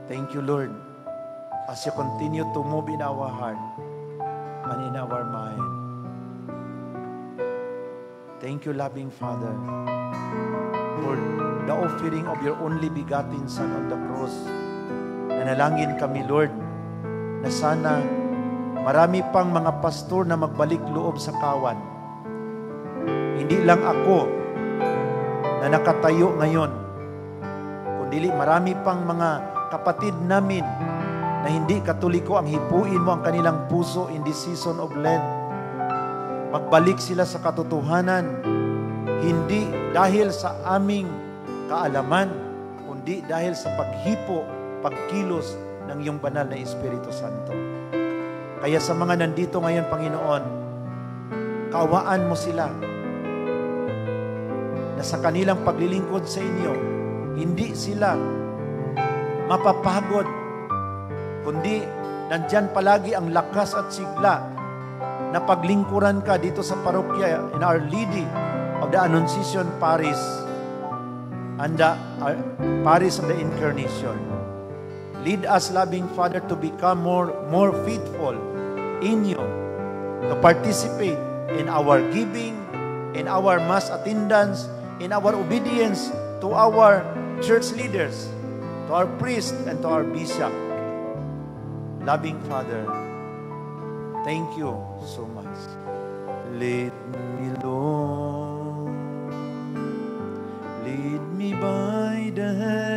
Thank you, Lord, as you continue to move in our heart and in our mind. Thank you, loving Father, for the offering of your only begotten Son on the cross. Nanalangin kami, Lord, na sana marami pang mga pastor na magbalik loob sa kawan. Hindi lang ako na nakatayo ngayon, kundi marami pang mga kapatid namin na hindi Katoliko ang hipuin mo ang kanilang puso in this season of Lent. Magbalik sila sa katotohanan, hindi dahil sa aming kaalaman, kundi dahil sa paghipo, pagkilos ng iyong banal na Espiritu Santo. Kaya sa mga nandito ngayon, Panginoon, kaawaan mo sila na sa kanilang paglilingkod sa inyo, hindi sila mapapagod, kundi nandyan palagi ang lakas at sigla na paglingkuran ka dito sa parokya in Our Lady of the Annunciation Parish and the Parish of the Incarnation. Lead us, loving Father, to become more faithful in you, to participate in our giving, in our mass attendance, in our obedience to our church leaders, to our priest, and to our bishop. Loving Father, thank you so much. Lead me, Lord, lead me by the hand.